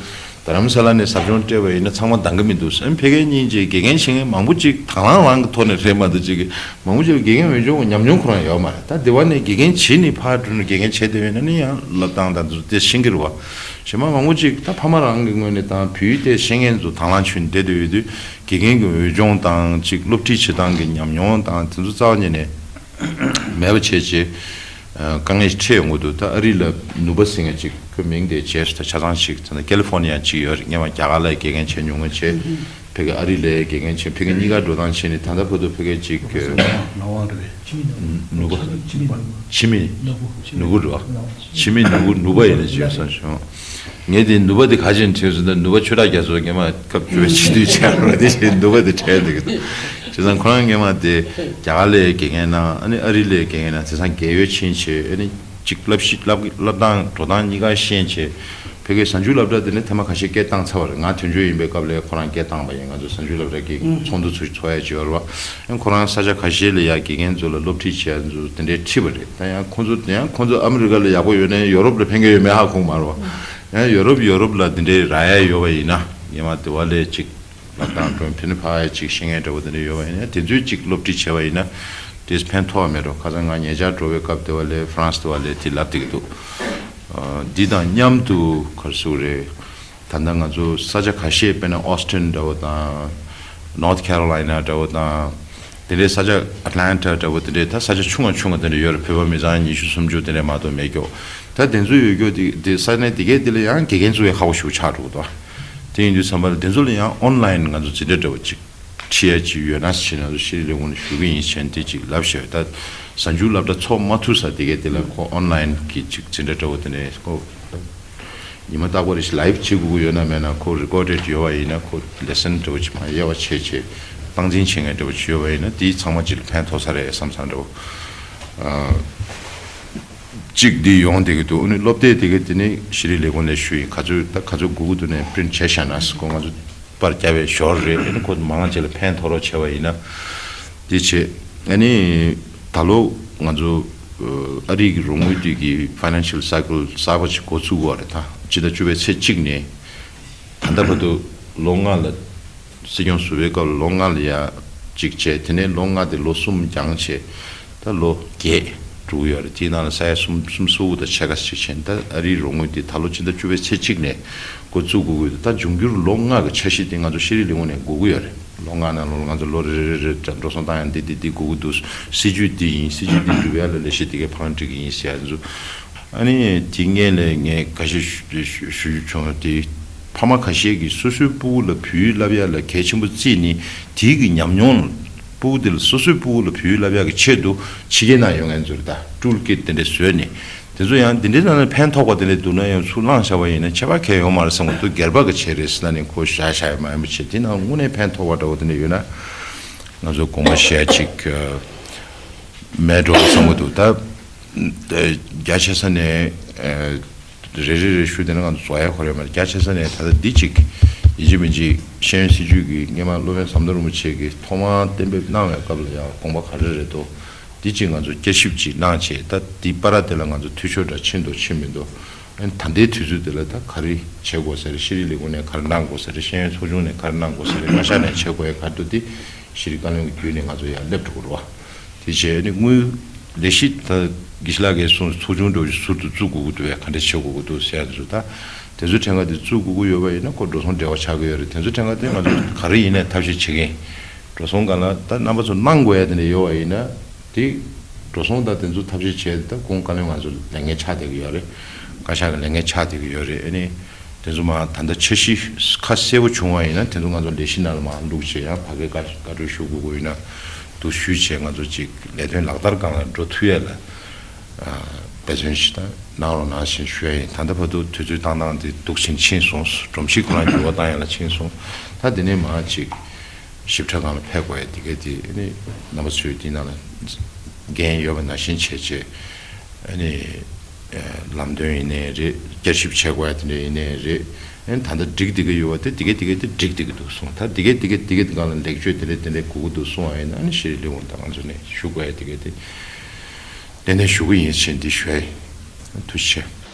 རྡ་རམ་ས་ལ་ནས་ཟབ་སྦྱོང་སྤྲད་པ་ཡིན་ན་ཚང་མ་འདང་གི་མི་འདུག་ཨ་ནི་ཕ་གིའི་སྙིང་རྗེ་དགེ་རྒན་བྱེད་མཁན་མང་པོ་ཅིག་དང་བླངས་རང་གི་ཐོག་ནས་རེད་མ་གཏོགས་ཅིག་གི་མང་པོ་ཅིག་དགེ་རྒན་འོས་སྦྱོང་གི་ཉམས་མྱོང་ཁོ་རང་ཡོད་མ་རེད། ད་དེ་བ་ནས་དགེ་རྒན་བྱེད་ནས་ཕར་འགྲོ་ནས་དགེ་རྒན་བྱེད་བསྡད་ཡོད་ན་ནི་ཡང་བསླབ་སྟངས་དང་དེ་ཚོ་དེ་ཤེས་ཀྱི་རེད་བ། གཞན་མ་མང་པོ་ཅིག་ད་ཕ་མ་རང་གི་ངོས་ནས་དང་བོད་ཡིག་དེ་ཤེས་མཁན་ཚོ་དང་བླངས་བྱས་ནས་བསྡད་བསྡད་ཡོད་དུས། དགེ་རྒན་གྱི་འོས་སྦྱོང་དང་ཅིག་སློབ་ཁྲིད་བྱེད་སྟངས་ཀྱི་ཉམས་མྱོང་དང་དེ་ཚོ་རྩ་བ་ཉིད་ནས་མེད་པ་བྱས་རྗེས་དཀའ་ངལ་འཕྲད་ཡོང་གི་འདུག་ད་ཨ་རི་ལ་ནུ་བ་ཟེར་མཁན་ཅིག་ཁོའི་མིང་དེ་བརྗེད་སོང་། ད་ཆ་ཚང་ཞིག་ད་ཀེ་ལི་ཧྥོ་ནི་ཡ་ཅིག་ཡོད་རེད། སྔོན་མ་རྒྱ་གར་ལ་དགེ་རྒན་བྱས་མྱོང་མཁན་བྱས། ཕ་གི་ཨ་རི་ལ་དགེ་རྒན་བྱས། ཕ་གི་གཉིས་ཀ་འགྲོ་སྟངས་བྱས་ནས་ད་ལྟ་བར་དུ་ཕ་གི་ཅིག་ནུ་བ། འཆི་མེད་ནུ་བུ་རེད་བ། འཆི་མེད་ནུ་བུ་ནུ་བུ་འབའ་ཡིན་ན་བརྗེད་སོང་བྱུང་། ངས་དེ་ནུ་བ་དེ་ག་ཅིག་དྲན་སོང་ད། ནུ་བ་ཆོས་གྲགས་རྒྱ་མཚོ་སྔོན་མ་སྐབས་བཅུ་པའི་སྤྱི་འཐུས་བྱས་རོགས་དེ་བཞིན་ནུ་བ་དེ་དྲན་འདུག་གི་འདུག་བྱས་ཙང་ཁོ་རང་སྔོན་མ་དེ་རྒྱ་གར་ལ་དགེ་རྒན་གནང་། ཨ་ནི་ཨ་རི་ལ་དགེ་རྒན་གནང་། དེང་སང་རྒས་ཡོལ་ཕྱིན་བྱས། ཨ་ནི་གཅིག་བསླབ་གཞི་བསླབ་བསླབ་སྟངས་འགྲོ་སྟངས་གཉིས་ཀ་ཤེས་བྱས། ཕ་གིའི་གཟའ་མཇུག་སློབ་གྲྭ་དེ་ནི་ཐེངས་མ་ཁ་ཤས་སྐད་བཏང་ཚར་བ་རེད། ང་དོན་གཅོད་ཡིན་པའི་སྐབས་ལ་ཁོ་རང་སྐད་བཏང་བ་ཡིན། ང་ཚོ་གཟའ་མཇུག་སློབ་གྲྭ་གི་ཚོགས་འདུ་ཚོ་ཚོགས་ཡ་ཅིག་ཡོད་རེད་བ། ཡང་ཁོ་རང་ས་ཆ་ཁ་ཤས་ལ་ཡ་དགེ་རྒན་ཚོ་ལ་སློབ་ཁྲིད་བྱེད་ཡ་ཚོ་དེ་འདྲའི་ཁྲིད་པ་རེད། ད་ཡང་ཁོ་ཚོ་ཡང་ཁོ་ཚོ་ཨ་མི་རི་ཀ་ལ་ཡག་པོ་ཡོད་ན་ཡོ་རོབ་ལ་ཕན་གྱི་ཡོད་མེད་ཧ་གོ་མ་རེད་བ། ཡང་ཡོ་རོབ་ཡོ་རོབ་ལ་འདི་འདྲའི་རག་ཡ་ཡོད་པ་ཡིན་ན། ངས་མ་དེ་བ་ལས་ཅིག་ལབ་སྟངས་སྒྲོན་ཕན་ཕ་ཡ་ཅིག་ཤེས་མཁན་འདྲ་བོ་དེ་འདྲ་ཡོད་པ་ཡིན་ན། དེ་ཚོས་ཅིག་སློབ་ཁྲིད་བྱས་པ་ཡིན་ན་དེས་ཕན་ཐོགས་པ་མེད་འགྲོ། ཁ་སང་ང་ཉེ་ཆར་འགྲོ་བའི་སྐབས་དེ་བ་ལས་ཧྥ་རན་སི་དེ་བ་ལས་དེ་ལབ་བསྡད་ཀྱི་འདུག། ཨ། འདི་དང་མཉམ་དུ་ག་རེ་ཟེར་དགོས་རེད། ད་ལྟ་ང་ཚོ་ས་ཆ་ཁ་ཤས་དཔེར་ན་ཨོ་སི་ཊན་འདྲ་བོ་དང་། ནོར་ཐི་ཁེ་རོ་ལའི་ན་འདྲ་བོ་དང་། དེ་འདྲའི་ས་ཆ། ཨ་ཊ་ལན་ཊ་འདྲ་བོ་དེ་འདྲའི་ད་ས་ཆ་ཆུང་བ་ཆུང་བ་དེ་འདྲ་ཡོད་རེད། བོད་པ་མི་ཚང་ཉི་ཤུ་སུམ་ཅུ་དེ་འདྲ་མ་གཏོགས་མེད་ཀྱོག། ད་དེ་ཚོ་ཡོད་ཀྱོག་དེ་དེ་ས་གནས་དེ་གའི་དེ་ལ་ཡང་དགེ་རྒན་བཙུགས་ཡ་ཁག་པོ་ཞིག་ཆགས་འགྲོ་གི་འདུག། དེ་ཡིན་དུས་ཙམ་པ་ལ་དེ་ཚོ་ལ་ཡང་ཨོན་ལའིན་ང་ཚོ་འཛིན་གྲྭ་འདྲ་བོ་ཅིག་ཁྲིད་ཡ་ཅིག་ཡོད་ན་ཟེར་ན་ཚོ་ཤེས་རིག་ལས་ཁུངས་ནས་ཞུ་གི་ཡིན་ཟེར་དེ་ཅིག་ལབ་བཞག། ད་གཟའ་མཇུག་སློབ་གྲྭ་ཚོགས་མ་ཐུབ་ས་དེ་གའི་དེ་ལ་ཁོ་ཨོན་ལའིན་གི་ཅིག་འཛིན་གྲྭ་འདྲ་བོ་དེ་འདྲ་ཁོ། ཉི་མ་རྟག་པར་ལའིབ་བྱེད་དགོས་ཀྱི་ཡོད་ན་མེད་ན། ཁོ་རི་ཀོར་ཌེཌ་ཡོད་པ་ཡིན་ན་ཁོ་ལེ་སན་འདྲ་བོ་ཅིག་མར་དབྱེ་བ་ཕྱེ་བྱས་སྟངས་འཛིན་བྱེད་མཁན་འདྲ་བོ་ཅིག་ཡོད་པ་ཡིན་ན་དེའི་ཚང་མ་ཅིག་ལ་ཕན་ཐོགས་ས་རེད་བསམ་བསམ་འདྲ་བོ། ཨ། གཅིག་འདི་ཡོང་བསྡད་ཀྱི་འདུག། ཨ་ནི་སློབ་དེབ་དེ་ག་དེ་ནི་ཤེས་རིག་ལས་ཁུངས་ལ་ཞུ་ཡིན། ག་ཚོད་ད་ག་ཚོད་དགོས་ཀྱི་འདུག་ནས་པི་རིན་ཊི་བྱས་བཞག་ན་ཁོ་ང་ཚོ་པར་རྒྱབ་པའི་ཞོར་རེད། ཨ་ནི་ཁོ་མང་ཆེ་ལ་ཕན་ཐོགས་རོགས་བྱས་པ་ཡིན་ན་དེ་བྱེད། ཨ་ནི་ད་ལོ་ང་ཚོ་ཨ་རིའི་གི་རོགས་དངུལ་དེ་གི་ཕའི་ནན་ཤལ་སའི་ཀལ་གསར་པ་ཞིག་འགོ་ཚུགས་པ་རེད། ད་སྤྱི་ཟླ་བཅུ་པའི་ཚེས་གཅིག་ནས་ད་ལྟ་བར་དུ་ལོ་ལྔ་ལ། སྲིད་སྐྱོང་ཟུར་པའི་སྐབས་ལ་ལོ་ལྔ་ལ་ཡ་གཅིག་བྱས། དེ་ནས་ལོ་ལྔ་དེ་ལོ་གསུམ་འགྱངས་བྱས། ད་ལོ་བརྒྱད་འགྲོ་གི་ཡོད་རེད། དེའི་ནང་ལ་ས་ཡ་གསུམ་གསུམ་སོ་དགུ་དང་ཕྱེད་ཀ་ཞིག་བྱས། ད་ཨ་རིའི་རོགས་དངུལ་དེ་ད་ལོ་སྤྱི་ཟླ་བཅུ་པའི་ཚེས་གཅིག་ནས་འགོ་བཙུགས་དགོས་ཀྱི་འདུག། ད་འབྱུང་འགྱུར་ལོ་ལྔ་གི་འཆར་གཞི་དེ་ང་ཚོ་ཤེས་རིག་ལས་ཁུངས་ནས་དགོས་ཀྱི་ཡོད་རེད། ལོ་ལྔ་ནང་ལོགས་ལ་ང་ཚོ་ལོ་རེ་རེ་རེ་འགྲོ་སོང་བཏང་ཡ་འདི་འདི་འདི་དགོས་ཀྱི་འདུག། སྲིད་ཇུས་འདི་ཡིན། སྲིད་ཇུས་འདི་འགྲུབ་ཡ་ལ་ལས་གཞི་འདི་གའི་ཕངས་སྒྲིག་གི་ཡིན་ཟེར་ཡ་ཚོ། ཨ་ནི་དེ་སྔོན་ལ་ངས་འགའ་ཤས་ཞུ་ཞུ་ཞུ་རྒྱུ་བྱུང་བ་དེ། ཕ་མ་ཁ་ཤས་ཀྱིས་སོ་སོའི་སྤུ་གུ་ལ་བོད་ཡིག་བསླབ་ཡ་ལ་གལ་ཆེན་པོ་བརྩིས་ནས་དེའི་གི་ཉམས་མྱོང་སྤུ་གུ་དེ་ལ་སོ་སོའི་སྤུ་གུ་ལ་བོད་ཡིག་བསླབ་ཡ་གི་ཆེད་དུ་ཕྱི་རྒྱལ་ནང་ཡོད་མཁན་ཚོར་ད་ཊུལ་ཀིཊ་དེ་འདྲ་བཟོས་ནས་དེ་ཚོ་ཡང་འདི་འདྲའི་ནང་ནས་ཕན་ཐོགས་པ་དེ་འདྲ་འདུག་ན་ཡང་ཚུར་བླངས་བཞག་པ་ཡིན་ན་ཁྱད་པར་གང་ཡང་ཡོད་མ་རེད་བསམ་གི་འདུག། སྒེར་པ་གི་ཆེད་རེད་ཟེར་ན་ནི་ཁོ་བཞག་བཞག་ཡ་མ་ཡིན་པ་བྱས། དེ་ནང་དངོས་གནས་ཕན་ཐོགས་པ་འདྲ་བོ་དེ་འདྲ་ཡོད་ན་ང་ཚོ་དགོངས་པ་བཞེས་ཡ་ཅིག་མེད་འགྲོ་བསམ་གི་འདུག། ད་རྒྱ་ཆེ་ས་ནས་ཨ། རེ་རེ་རེ་ཞུ་དེ་ནི་ང་ཚོ་རྫོགས་ཡ་ཁོ་རེ་མ་རེད། རྒྱ་ཆེ་ས་ནས་ད་ལྟ་འདི་གཅིག་ཡིན་གཅིག་མིན་གཅིག་ཤེས་ཡོན་སྲིད་ཇུས་ཀྱི་སྔོན་མ་སློབ་དཔོན་ཟམ་གདོང་རིན་པོ་ཆེ་གིས་ཐོག་མར་གཏན་འབེབས་གནང་བའི་སྐབས་ལ་ཡང་དགོངས་པ་ག་རེ་རེད་འདུག། འདི་གཅིག་ང་ཚོ་བསྐྱར་ཞིབ་ཅིག་གནང་བྱས། ད་འདི་བར་དེ་ལ་ང་ཚོ་འཐུས་ཤོར་འདྲ་ཕྱིན་འདུག་ཕྱིན་མི་འདུག། ཨ་ནི་ད་ལྟའི་དུས་ཚོད་དེ་ལ་ད་ག་རེ་བྱེད་དགོས་ས་རེད། ཤེས་རིག་ལས་ཁུངས་ནས་ག་རེ་གནང་དགོས་ས་རེད། ཤེས་ཡོན་ཚོགས་ཆུང་ནས་ག་རེ་གནང་དགོས་ས་རེད། བཀའ་ཤག་ནས་བྱེད་དགོས་ཡ་ག་རེ་འདུག། དེ་ཤེས་རིག་བཀའ་བློན་གྱི་བརྒྱུད་ནས་ང་ཚོ་ཡར་སླེབས་འགྲོ་གི་རེད་བ། དེ་བྱས་ནས་དངུལ་ལས་གཞི་ད་དགེ་བཤེས་ལགས་ཀྱིས་གསུངས། ཚོགས་ཆུང་འདྲ་བོ་ཞིག་ཟུར་དུ་བཙུགས་དགོས་ཀྱི་འདུག་བས། ག་འདྲ་བྱེད་དགོས་ཀྱི་འདུག་ཟེར་ཡ་དེ་ཚོ། ད་དེ་ཚོའི་ཕྲན་ཁ་དེ་བཙུགས་དགོས་ཀྱི་ཡོད་པ་ཡིན་ན་ཁོ་འགྲོ་སོང་འབྲེལ་བ་ཆགས་ཀྱི་ཡོད་རེད། དེ་ཚོའི་ཕྲན་ཁ་དེ་ང་ཚོ་ག་རེ་ཡིན་ནའི་ཐབས་ཤེས་བྱེད་ཀྱི་ཡིན། འགྲོ་སོང་སྒང་ལ་ད་རྣམ་པ་ཚོ་གནང་དགོས་ཡ་དེ་འདྲ་ཡོད་པ་ཡིན་ན་དེ་འགྲོ་སོང་དང་དེ་ཚོ་ཐབས་ཤེས་བྱས་ད་གུང་བཀའ་བློན་ང་ཚོ་ལས་འགན་ཆགས་བསྡད་ཀྱི་ཡོད་རེད། བཀའ་ཤག་གི་ལས་འགན་ཆགས་བསྡད་ཀྱི་ཡོད་རེད། ཨ་ནི། དེ་ཚོ་མ་ད་ལྟ་འཆར་གཞི་ཁ་གསལ་པོ་བྱུང་བ་ཡིན་ན་དེ་ཚོ་ང་ཚོ་ལས་གཞི་ནང་ལ་མ་བླུགས་བྱས་ཡང་ཕ་གིར་བཀའ་བཀའ་འཁྲོལ་ཞུ་དགོས་ཀྱི་ཡོད་ན་འདུག་ཞུས་བྱས་ང་ཚོ་ཅིག་ལས་དོན་ལག་བསྟར་སྒང་ལ་འགྲོ་ཐུབ་ཡས་ལ་འབད་བརྩོན་ཞིག་ད་གནང་རོགས་གནང་ཞེས་ཞུ་ཡ་ཡིན། ད་ལྟ་བར་དུ་དུས་ཚོད་བཏང་སྟངས་དེ་སྡུག་ཕྱིན་ཕྱིན་སོང་། སྒྲོམ་གཞི་ཁོ་རང་འགྱུར་བ་བཏང་ཡ་ལ་ཕྱིན་སོང་། ད་དེ་ནས་མ་ཅིག་ཞིབ་ཕྲ་སྒང་ལ་ཕེབས་དགོས་ཡ་དེ་གས་དེ་ནི་རྣམ་པ་ཚོས་དེ་ནང་ལ་འགན་ཡོད་པ་ནང་བཞིན་བྱས་བྱས་ཨ་ནི། ལམ་སྟོན་ཡིན་ནའི་རེད། བསྐྱར་ཞིབ་བྱེད་དགོས་ཡ་དེ་འདྲ་ཡིན་ནའི་རེད། ཨ་ནི་ད་ལྟ་འགྲིག་བསྡད་ཀྱི་ཡོད་པ་དེ་དེ་གས་དེ་གས་དེ་འགྲིག་བསྡད་ཀྱི་འདུག་གསུངས། ད་དེ་གས་དེ་གས་དེ་གས་སྒང་ལ་ལེགས་བཅོས་དེ་འདྲ་དེ་འདྲ་དགོས་ཀྱི་འདུག་གསུངས་པ་ཡིན་ན་ཨ་ནི་ཤེས་རིག་ལས་ཁུངས་དང་ང་ཚོ་ནས་ཞུ་དགོས་ཡ་དེ་གས་དེ་ཏན་ཏན་ཞུ་གི་ཡིན་ཞེས་འདི་ཞུ་ཡ་ཡིན། ཐུགས་རྗེ་ཆེ།